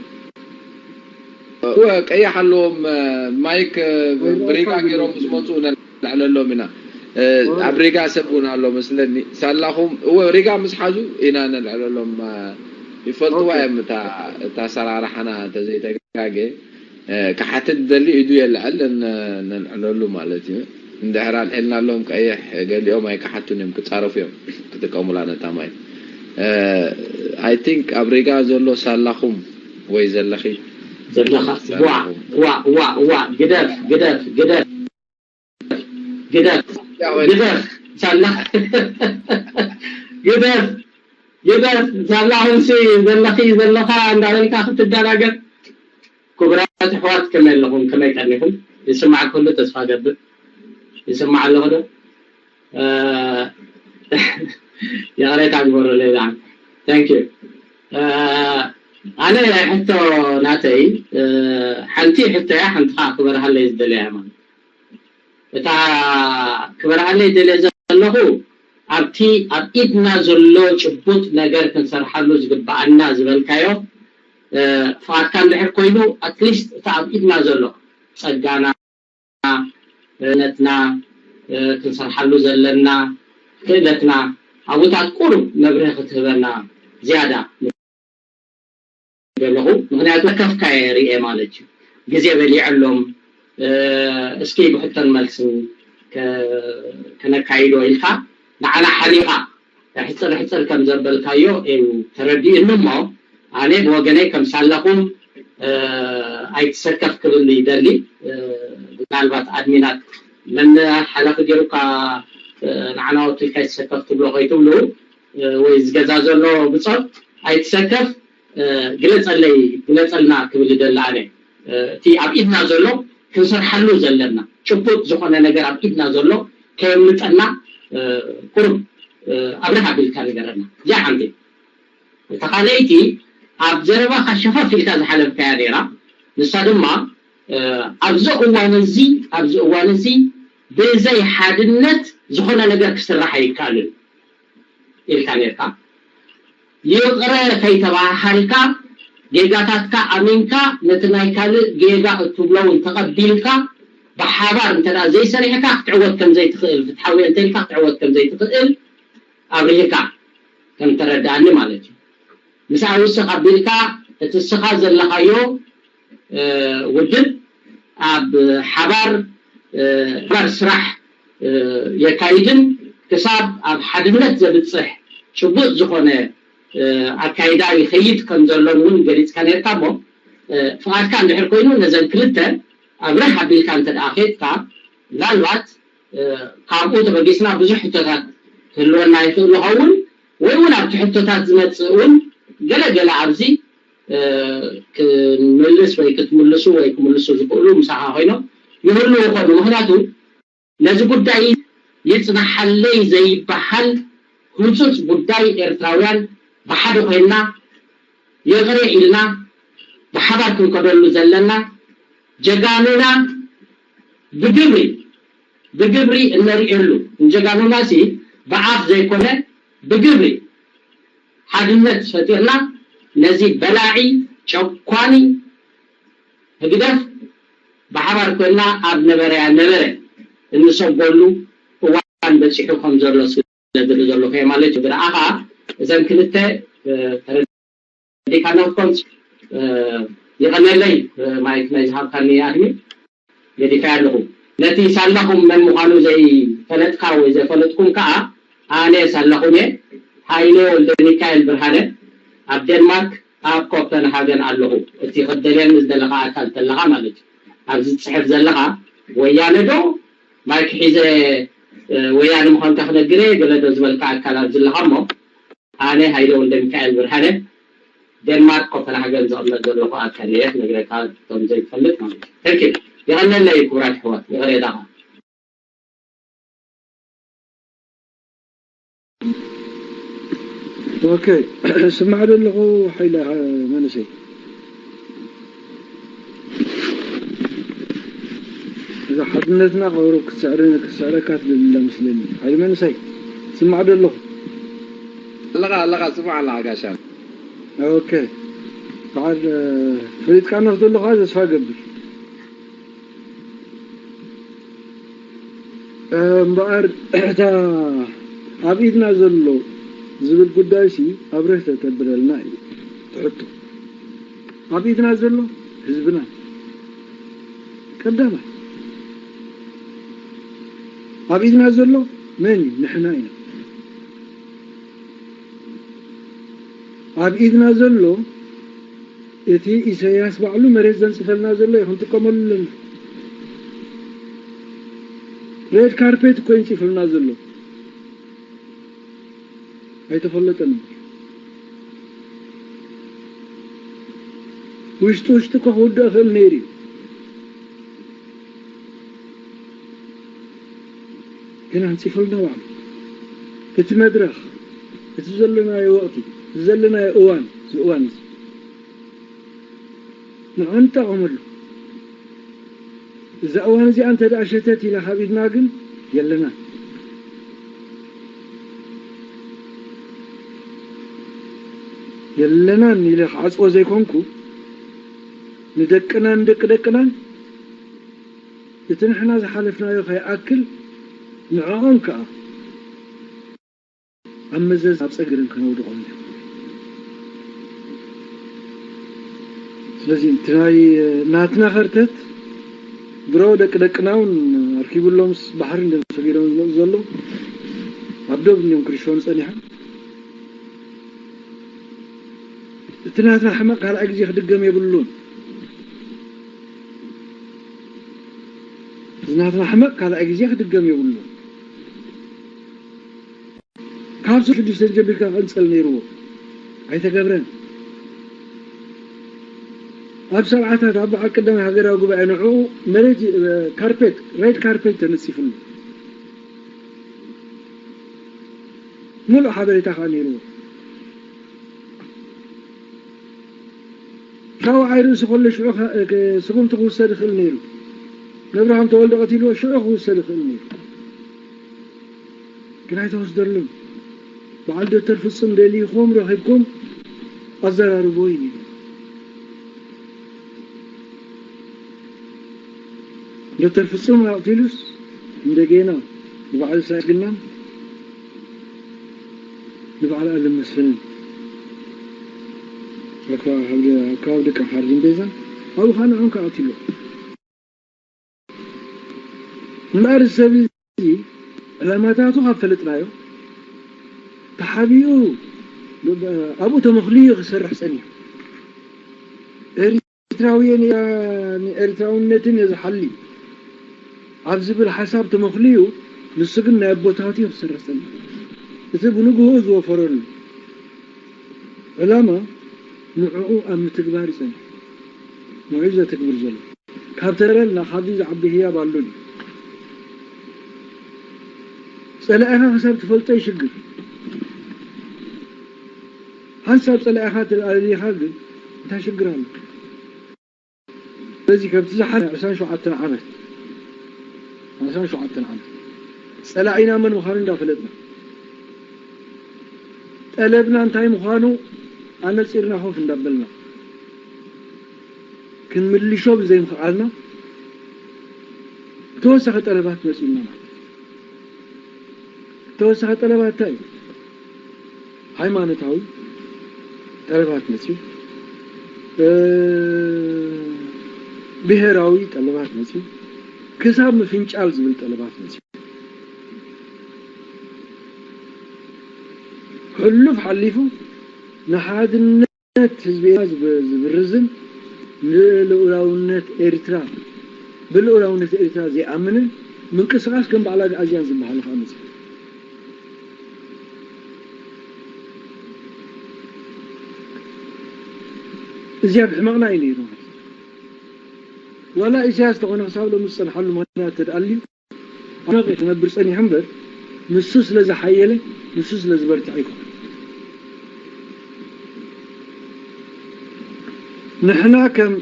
እወ ቀይሕ ኣለዎም። ማይክ ብሪጋ ገይሮም ምስ መፁ ነልዕለሎም ኢና። ኣብ ሪጋ ሰብ እውን ኣሎ መስለኒ ሳላኹም። እወ ሪጋ ምስ ሓዙ ኢና ነልዕለሎም። ይፈልጥዋ እዮም እታ ኣሰራርሓና እንተዘይተጋገ። ክሓትት ዝደሊ ኢዱ የልዕል ነልዕለሉ ማለት እዩ። እንድሕር ኣልዒልናሎም ቀይሕ ገሊኦም ኣይክሓቱን እዮም፣ ክፃረፉ እዮም ክጥቀሙላ ነታ ማይ። I think ኣብ ሪጋ ዘሎ ሳላኹም ወይ ዘለኺ ዘለኻ ዋ ዋ ዋ ዋ ግደፍ ግደፍ ግደፍ ግደፍ ግደፍ ሳላ ግደፍ ግደፍ ሳላ። ኣሁንሲ ዘለኺ ዘለኻ እንዳበልካ ክትደናገር። ክቡራት ኣሕዋት ከመይ ኣለኹም? ከመይ ቀኒኹም? ይስማዕ ክህሉ ተስፋ ገብር። ይስማዕ ኣለኹ ዶ? ይቕሬታ ግበሩለይ። ዛን thank you። ኣነ ሕቶ ናተይ ሓንቲ ሕቶ እያ፣ ሓንቲ ከዓ ክበርሃለይ ዝደለያ ማለት እታ ክበርሃለይ ደለ ዘለኹ ኣብቲ ኣብ ኢድና ዘሎ ጭቡጥ ነገር ክንሰርሓሉ ዝግባኣና ዝበልካዮ ፍቓድካ እንድሕር ኮይኑ ኣትሊስት እታ ኣብ ኢድና ዘሎ ጸጋና እምነትና ክንሰርሓሉ ዘለና ክእለትና ኣብኡታት ቁሩብ መብርህ ክትህበና ዝያዳ ዘለኹ ምክንያቱ ከፍካየ ርኤ ማለት እዩ። ግዜ በሊዐሎም እስኪ ብሕቶን መልስን ከነካይዶ ኢልካ ንዓና ሓኒኻ ሕፅር ሕፅር ከም ዘበልካዮ እዩ ተረዲኡኒ እሞ ኣነ ብወገነይ ከም ሳላኹም ኣይትሰከፍ ክብል ይደሊ። ምናልባት ኣድሚናት መን ሓላፊ ገይሩካ ንዓና ወኪልካ ይትሰከፍ ትብሎ ከይትብሉ ወይ ዝገዛ ዘሎ ብፆት ኣይትሰከፍ ግለፀለይ ግለፀልና ክብል ይደሊ ኣነ እቲ ኣብ ኢድና ዘሎ ክንሰርሓሉ ዘለና ጭቡጥ ዝኾነ ነገር ኣብ ኢድና ዘሎ ከየምልጠና ቁሩብ ኣብርህ ኣቢልካ ንገረና። እዚኣ ሓንቲ። እታ ካልኣይቲ ኣብ ዘረባኻ ሸፈፍ ኢልካ ዝሓለፍካያ ነይራ። ንሳ ድማ ኣብዚ እዋን እዚ ኣብዚ እዋን እዚ ብዘይ ሓድነት ዝኾነ ነገር ክስራሕ ኣይከኣልን ኢልካ ነርካ። ይቕረ ከይተባሃልካ ጌጋታትካ ኣሚንካ ነቲ ናይ ካልእ ጌጋ እትብሎ እውን ተቐቢልካ ብሓባር እንተ ዘይሰሪሕካ ክትዕወት ከም ዘይትኽእል ፍትሓዊ እንተኢልካ ክትዕወት ከም ዘይትኽእል ኣብሪህካ ከም ተረዳእኒ ማለት እዩ። ምስኣ ውስኽ ኣቢልካ እቲ እስኻ ዘለኻዮ ውድብ ኣብ ሓባር ሓባር ስራሕ የካይድን ክሳብ ኣብ ሓድነት ዘብፅሕ ጭቡጥ ዝኾነ ኣካይዳ ይኸይድ ከም ዘሎን እውን ገሊፅካ ነርካ እሞ ፍቓድካ እንድሕር ኮይኑ ነዘን ክልተ ኣብርህ ኣቢልካ እንተ ደኣ ኬድካ ምናልባት ካብኡ ተበጊስና ብዙሕ ሕቶታት ክህልወና ይኽእል ይኸውን ወይ እውን ኣብቲ ሕቶታት ዝመፅእ እውን ገለ ገለ ኣብዚ ክንምልስ ወይ ክትምልሱ ወይ ክምልሱ ዝኽእሉ ምሳኻ ኮይኖም ይህሉ ይኾኑ። ምክንያቱ ነዚ ጉዳይ ይፅናሓለይ ዘይበሃል ህፁፅ ጉዳይ ኤርትራውያን ብሓደ ኮይንና ይቕረ ኢልና ብሓባር ክንከደሉ ዘለና ጀጋኑና ብግብሪ ብግብሪ እነርእየሉ ንጀጋኑና ሲ ብኣፍ ዘይኮነ ብግብሪ ሓድነት ፈጢርና ነዚ በላዒ ጨኳኒ ህግደፍ ብሓባር ኮይና ኣብ ነበረያ ነበረ እንሰጎሉ እዋን በፂሑ ከም ዘሎ ስለ ዝርኢ ዘለኹ እየ ማለት እዩ። ብንኣኻ እዘን ክልተ ተረዲካ ነኮንስ ይቐነለይ። ማይክ ናይ ዝሃብካኒ ኣድሚ ገዲፈ ኣለኹ። ነቲ ሳላኹም መን ምዃኑ ዘይፈለጥካ ወይ ዘፈለጥኩም ከኣ ኣነ ሳላኹም እየ። ሃይለ ወልደ ሚካኤል ብርሃነ ኣብ ዴንማርክ ኣብ ኮፐንሃገን ኣለኹ። እቲ ክትደልየኒ ዝደለኻ ኣካል ተለኻ ማለት እዩ። ኣብዚ ትጽሕፍ ዘለኻ ወያነ ዶ ማይክ ሒዘ ወያነ ምዃንካ ክነግረ ገለ ዶ ዝበልካ ኣካል ኣብዚ ኣለኻ እሞ ኣነ ሃይለ ወልደ ሚካኤል ብርሃነ ዴንማርክ ኮፐንሃገን ዝቕመጥ ዘለኹ ኣካል እየ ክነግረካ ከም ዘይፈልጥ ማለት እዩ። ተንኪ ይቐነለይ ክቡራት ኣሕዋት ይቕሬታኻ። ኦኬ ስማዕ ዘለኹ ሓይለ መንእሰይ እዛ ሓድነትና ቀሩ ክትስዕርን ክትስዕረካ ትደሊ መስለኒ። ሓይለ መንእሰይ ስማዕ ዘለኹ ኣለኻ ኣለኻ ስማዕ ኣለኻ ጋሻ ኦኬ በዓል ፈሊጥካ ነኽ ዘለኻ ተስፋ ገብር እምበኣር እታ ኣብ ኢድና ዘሎ ዝብል ጉዳይሲ ኣብርህ ተተብለልና እዩ ትሕቶ ኣብ ኢድና ዘሎ ህዝብና ቀዳማይ ኣብ ኢድና ዘሎ መን እዩ ንሕና ኢና ኣብ ኢድና ዘሎ እቲ ኢሰያስ ባዕሉ መሬት ዘንጽፈልና ዘሎ እዩ ክንጥቀመሉ ኣለና ሬድ ካርፔት እኮ ይንጽፍልና ዘሎ ኣይተፈለጠን ውሽጢ ውሽጢ እኮ ክውድእ ይኽእል ነይሩ እዩ ግን ኣንጺፉልና ባዕሉ እቲ መድረኽ እቲ ዘለናዮ ወቕቲ እቲ ዘለናዮ እዋን እዚ እዋን እዚ ንዑ ንጠቐመሉ እዛ እዋን እዚኣ እንተ ደኣ ሸተት ኢላ ካብ ኢድና ግን የለና የለናን ኢለ ክዓፅዎ ዘይኮንኩ ንደቅናን ደቂ ደቅናን እቲ ንሕና ዝሓለፍናዮ ከይኣክል ንዕኦም ከኣ ኣብ መዘዝ ኣብ ጸግርን ከነውድቖም ኢና ስለዚ እቲ ናይ ናትና ኸርተት ብሮ ደቂ ደቅና እውን ኣርኪቡሎምስ ባሕሪ እንደ ሰጊሮም ዝመፁ ዘለዉ ኣብ ዶብ እንዲዮም ክርሸኑ ፀኒሖም እቲ ናትና ሕመቕ ካልኣይ ግዜ ክድገም የብሉን እዚ ናትና ሕመቕ ካልኣይ ግዜ ክድገም የብሉን ካብ ሽዱሽተ ጀሚርካ ክቕንፀል ነይርዎ ኣይተገብረን ኣብ ሰብዓታት ኣብ በዓል ቀዳማይ ሃገራዊ ጉባኤ ንዕኡ መሬት ካርፔት ሬድ ካርፔት ተነፂፍሉ ሙሉእ ሓበሬታ ከዓ ነይርዎ ሻውዓይ ርእሱ ከሎ ሽዑ ስጉምቲ ክውሰድ ይኽእል ነይሩ ነብርሃም ተወልደ ቀቲልዎ ሽዑ ክውሰድ ይኽእል ነይሩ ግን ኣይተወስደሉን በዓል ዶክተር ፍጹም ደሊኹም ረኺብኩም ኣዘራርቦ እዩ ዶክተር ፍጹም ኣቕቲሉስ እንደገና ንበዓል ሳግናን ንበዓል ኣለም መስፍንን ኣከባቢ ደቂ ሓርዲን ቤዛ ኣብኡ ከዓ ንዕም ከዓ ኣቕቲሉ እምበኣር እዚ ሰብ እዚ ዕላማታቱ ካብ ፈለጥናዮ ተሓቢኡ ኣብኡ ተመኽልዩ ክሰርሕ ፀኒሑ ኤርትራዊ ንኤርትራውነትን እየ ዝሓሊ ኣብ ዝብል ሓሳብ ተመኽልዩ ንሱ ግን ናይ ኣቦታቱ ክሰርሕ ፀኒሑ እቲ ብንግሆኡ ዝወፈረሉ ዕላማ ንዕኡ ኣብ ምትግባር ይፀንሕ ንዑ ዘትግብር ዘሎ ካብ ተረልና ካብዚ ዝዓቢ ህያብ ኣሉን ፀላኢኻ ክሳብ ትፈልጦ ይሽግር ሓንሳብ ፀላኢኻ ተኣሊኻ ግን እንታይ ሽግር ኣሎ ስለዚ ካብቲ ዝሓለፈ ዕስራን ሸውዓተን ዓመት ዕስራን ሸውዓተን ዓመት ፀላኢና መን ምዃኑ እንዳፈለጥና ጠለብና እንታይ ምዃኑ ኣነጺርና ኮፍ እንዳበልና ክንምልሾ ብዘይምኽኣልና፣ ተወሳኺ ጠለባት መጺኡና ማለት እዩ። ተወሳኺ ጠለባት እንታይ እዩ? ሃይማኖታዊ ጠለባት መጺኡ፣ እ፣ ብሄራዊ ጠለባት መጺኡ፣ ክሳብ ምፍንጫል ዝብል ጠለባት መጺኡ። ሕሉፍ ሓሊፉ ንሓድነት ህዝቢ ኤርትራ ዝብ-፣ ዝብርዝን፣ ንልኡላውነት ኤርትራ፣ ብልኡላውነት ኤርትራ ዘይኣምንን ምንቅስቓስ ከም በዓል ኣግኣዝያን ዝበሃል ከዓ መጺኡ። እዚኣ ብሕመቕና እዩ ነይሩ ማለት እዩ። ዋላ ኢሳያስ ተኾነ ክሳብ ሎሚ ዝጸንሓሉ ምኽንያት ተድኣልዩ፣ ኣብ ሕመቕ ክነብር ጸኒሑ እምበር፣ ንሱ ስለ ዝሓየለ፣ ንሱ ስለ ዝበርትዐ ኣይኮነን። ንሕና ከም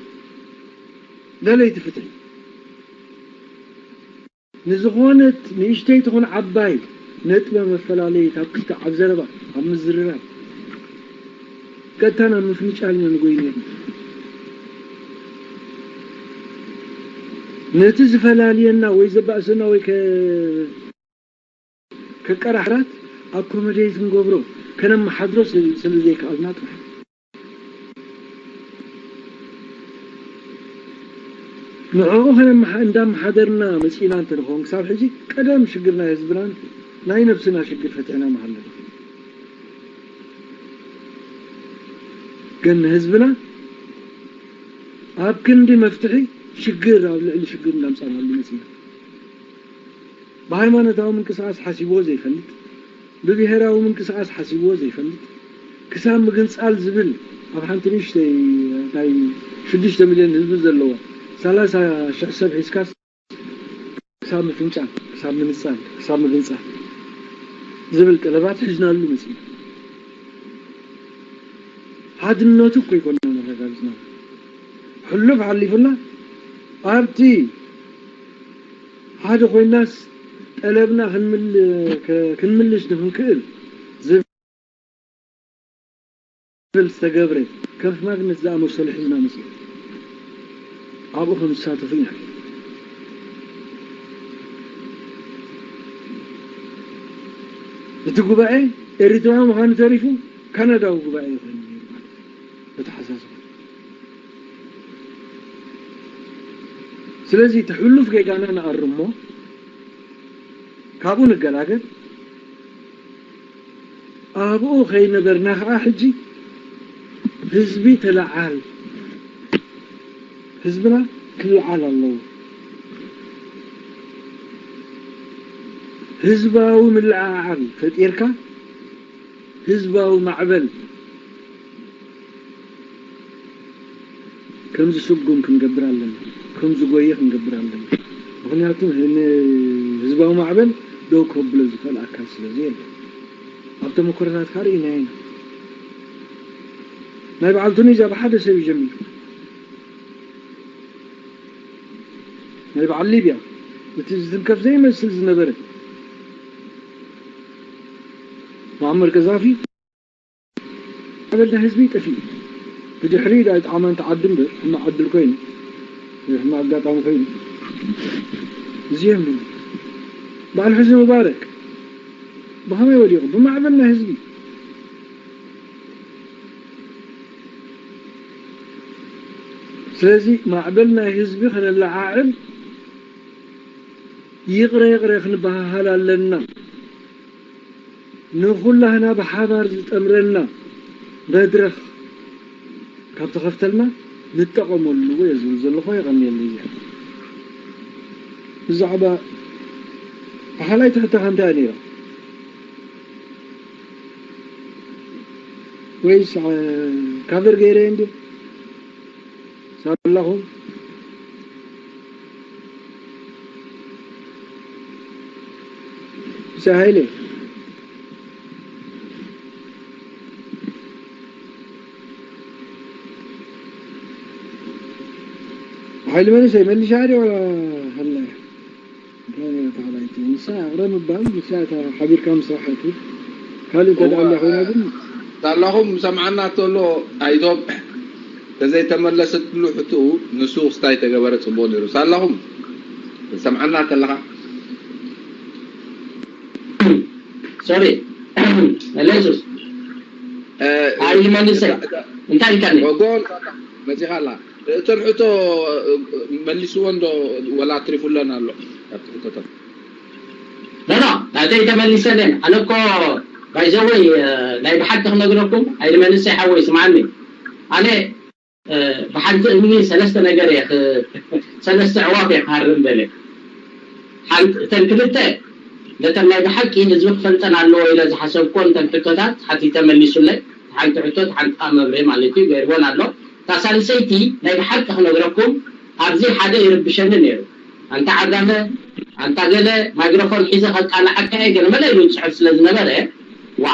ደለይቲ ፍትሒ፣ ንዝኾነት ንእሽተይ ትኹን ዓባይ ነጥበ መፈላለዪት ኣብ ክልተ፣ ኣብ ዘረባ፣ ኣብ ምዝርራብ፣ ቀጥታ ናብ ምፍንጫል ኢና ንጎይ ነይርና። ነቲ ዝፈላልየና ወይ ዘባእሰና ወይ ከ-፣ ከቀራሕራት ኣኮመዴት ንገብሮ፣ ከነመሓድሮ ስለ፣ ስለ ዘይከኣልና ጥራሕ። ንዕኡ ከነመሓ-፣ እንዳመሓደርና መጺእና እንተንኸውን ክሳብ ሕጂ ቀደም ሽግር ናይ ህዝብናን ናይ ነብስና ሽግር ፈቲሕና ምሃለና። ግን ንህዝብና ኣብ ክንዲ መፍትሒ ሽግር ኣብ ልዕሊ ሽግር እንዳምጻናሉ መጺእና። ብሃይማኖታዊ ምንቅስቓስ ሓሲብዎ ዘይፈልጥ፣ ብብሄራዊ ምንቅስቓስ ሓሲብዎ ዘይፈልጥ፣ ክሳብ ምግንጻል ዝብል ኣብ ሓንቲ ንእሽተይ ናይ ሽዱሽተ ሚልዮን ህዝቢ ዘለዋ ሰላሳ ሽሕ ሰብ ሒዝካስ ክሳብ ምፍንጫል፣ ክሳብ ምንጻል፣ ክሳብ ምግንጻል ዝብል ጠለባት ሒዝናሉ መጺእና። ሓድነቱ እኮ ኣይኮናን ኣረጋጊጽና። ሕሉፍ ሓሊፉና ኣብቲ ሓደ ኮይናስ ጠለብና ክንምል-፣ ከ-፣ ክንምልሽ ንክንክእል ዝብል ዝተገብረ ከም ማግነት ዝኣመሰሉ ሒዝና መጺኡ ኣብኡ ከም ዝሳተፉ ኢና። እቲ ጉባኤ ኤሪትራዊ ምዃኑ ተሪፉ ካናዳዊ ጉባኤ ይኾን ነይሩ ማለት እዩ። ኣተሓሳስባ። ስለዚ እቲ ሕሉፍ ጌጋና ንኣርሞ፣ ካብኡ ንገላገል፣ ኣብኡ ከይነበርና ኸዓ ሕጂ ህዝቢ ተለዓል፣ ህዝብና ክለዓል ኣለዎ። ህዝባዊ ምልዕዓል ፈጢርካ ህዝባዊ ማዕበል ከም ዝስጉም ክንገብር ኣለና፣ ከም ዝጎየ ክንገብር ኣለና። ምኽንያቱ ንህዝባዊ ማዕበል ደው ከብሎ ዝኽእል ኣካል ስለ ዘየለ። ኣብ ተመክሮታት ከዓ ርኢናዮ ኢና። ናይ በዓል ቱኒዝያ ብሓደ ሰብ እዩ ጀሚሩ። ናይ በዓል ሊብያ እቲ ዝትንከፍ ዘይመስል ዝነበረ ሙዓመር ቀዛፊ ማዕበል ናይ ህዝቢ ጠፊኡ። ብድሕሪ ዳይ ጣዕማ እንተ ዓዲ እምበር፣ ሕማቕ ዕድል ኮይኑ፣ ወይ ሕማቕ ኣጋጣሚ ኮይኑ፣ እዚኦም በዓል ሕስኒ ሙባረክ ብኸመይ ወዲቑ? ብማዕበል ናይ ህዝቢ። ስለዚ ማዕበል ናይ ህዝቢ ከነለዓዕል ይቕረ ይቕረ ክንበሃሃል ኣለና። ንኹላህና ብሓባር ዝጠምረና መድረኽ ካብ ተኸፍተልና ንጠቐመሉ እየ ዝብል ዘለኹ። የቐንየለይ። ብዛዕባ ብሓላይ ትሕተኻ እንታይ እያ ነይራ? ወይስ፣ እ፣ ካቨር ገይረ እንዲ ሳላኹም? ምሳይ ሃይለ። ሓይሊ መንእሰይ መሊሻ ድዩ ዋላ ሃላ? እንታይ እያ ተባሂላ? ንሳ ኣቕረ ምባል፣ ንሳ እታ ሓቢርካ ምስራሕ እኮ። ካልእ እንተ ደኣ እንዳ ኮይና ግን ሳላኹም ሰምዓና ተሎ ኣይቶም ተዘይተመለሰትሉ ሕትኡ ንሱ ክስታይ ተገበረ ጽቡቕ ነይሩ። ሳላኹም ሰምዓና ተለኻ ሶሪ ለሱስ ኣይመልሰ እንታይ ኢልካኒ? ጎጎን መጺኻ ኣላ። እተን ሕቶ መሊስዎ እንዶ ወላ ኣትሪፉለን ኣሎ ኣብቲ ሕቶታት። ኖ ኖ ናተይ ተመሊሰለን። ኣነ እኮ ባይዘወይ ናይ ብሓቂ ክነግረኩም ኣይሊ መንእሰይ ሓወይ ስምዓኒ። ኣነ ብሓንቲ እምኒ ሰለስተ ነገር እየ ክ- ሰለስተ ዕዋፍ እየ ክሃርም ደለ። ሓንቲ እተን ክልተ ነተን ናይ ብሓቂ ህዝቢ ክፈልጠን ኣለዎ ኢለ ዝሓሰብኮ እንተን ሕቶታት ሓቲተ መሊሱለይ። ሓንቲ ሕቶ ሓንቲ ከዓ መብርሂ ማለት እዩ ገይርዎን ኣሎ። እታ ሳልሰይቲ ናይ ብሓቂ ክነግረኩም ኣብዚ ሓደ ይርብሸኒ ነይሩ። ኣንታ ዓጋመ ኣንታ ገለ ማይክሮፎን ሒዘ ከቃልዓካ እየ ገለ መለ ኢሉ ዝፅሕፍ ስለ ዝነበረ ዋ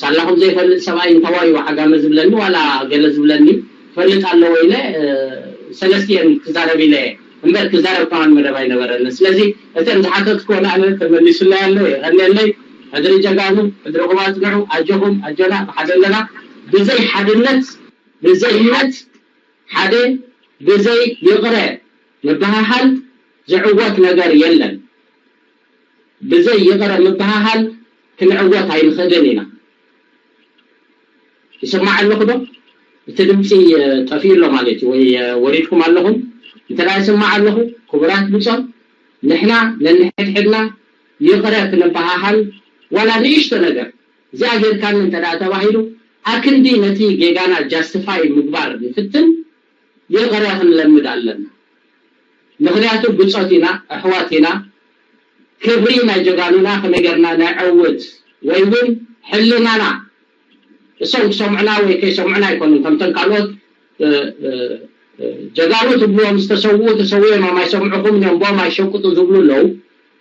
ሳላኹም ዘይፈልጥ ሰብኣይ እንተዋዩ ዓጋመ ዝብለኒ ዋላ ገለ ዝብለኒ ፈልጥ ኣለዎ ኢለ ሰለስቲኤን ክዛረብ ኢለ እምበር ክዛረብ ከማን መደብ ኣይነበረን። ስለዚ እተን ዝሓተትክዎ ንኣነ ተመሊሱለይ ኣሎ የቐንየለይ። ሕድሪ ጀጋኑ ሕድርኹም ኣጽንዑ። ኣጆኹም ኣጆና ብሓደ ኣለና። ብዘይ ሓድነት ብዘይ እምነት ሓደ ብዘይ ይቕረ ምብሃሃል ዝዕወት ነገር የለን። ብዘይ ይቕረ ምብሃሃል ክንዕወት ኣይንኽእልን ኢና። ይስማዕ ኣለኹ ዶ? እቲ ድምፂ ጠፊኡ ኣሎ ማለት እዩ ወይ ወሪድኩም ኣለኹም? እንተ ይስማዕ ኣለኹ ክቡራት ብፆም ንሕና ነንሕድሕድና ይቕረ ክንበሃሃል ዋላ ንእሽቶ ነገር እዚኣ ጌርካኒ እንተ ተባሂሉ ኣክንዲ ነቲ ጌጋና ጃስቲፋይ ምግባር ንፍትን ይቕረ ክንለምድ ኣለና። ምኽንያቱ ብፆት ኢና፣ ኣሕዋት ኢና። ክብሪ ናይ ጀጋኑና ከመይ ጌርና ነዐውት ወይ እውን ሕልናና እሶም ክሰምዑና ወይ ከይሰምዑና ኣይኮኑን። ከምቶም ካልኦት ጀጋኑ ትብልዎም ዝተሰውኡ ተሰዊኦም እዮም ኣይሰምዑኹም እዮም ቦም ኣይሸቅጡ ዝብሉ ኣለዉ።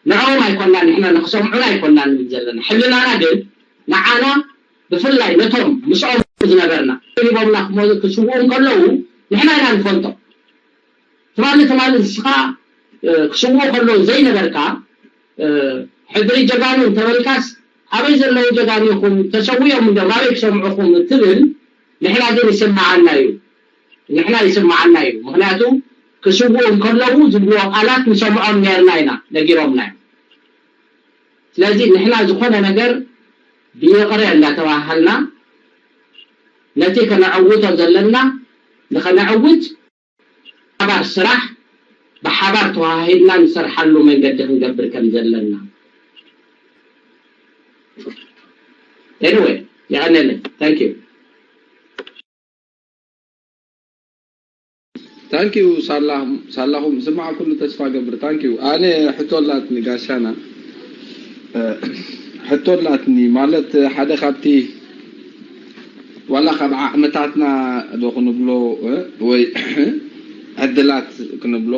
ንዕኦም ኣይኮና ንሕና ንክሰምዑና ኣይኮና ንብል ዘለና። ሕልናና ግን ንዓና ብፍላይ ነቶም ምስኦም ዝነበርና ሪቦምና ክስውኡ እንከለዉ ንሕና ኢና ንፈልጦ። ትማሊ ትማሊ ንስኻ ክስውኡ ከለዉ ዘይነበርካ ሕድሪ ጀጋኑ እንተበልካስ ኣበይ ዘለዉ ጀጋኑ ኢኹም ተሰዊኦም እንዶ ኣበይ ክሰምዑኹም እትብል ንሕና ግን ይስምዓና እዩ። ንሕና ይስምዓና እዩ። ምኽንያቱ ክስውኡ እንከለዉ ዝብልዎ ቃላት ንሰምዖም ነርና ኢና ነጊሮምና እዮም። ስለዚ ንሕና ዝኾነ ነገር ብይቕረ እንዳተባሃልና ነቲ ከነዕውቶ ዘለና ንኸነዕውት ሓባር ስራሕ ብሓባር ተዋሃሂድና ንሰርሓሉ መንገዲ ክንገብር ከም ዘለና anyway የቐነለይ thank you thank you ሳላኹም ዝስማዕ ኩሉ ተስፋ ገብር thank you ኣነ ሕቶ ኣላትኒ ጋሻና ሕቶ ኣላትኒ ማለት ሓደ ካብቲ ዋላ ካብ ዓቕምታትና ዶ ክንብሎ ወይ ዕድላት ክንብሎ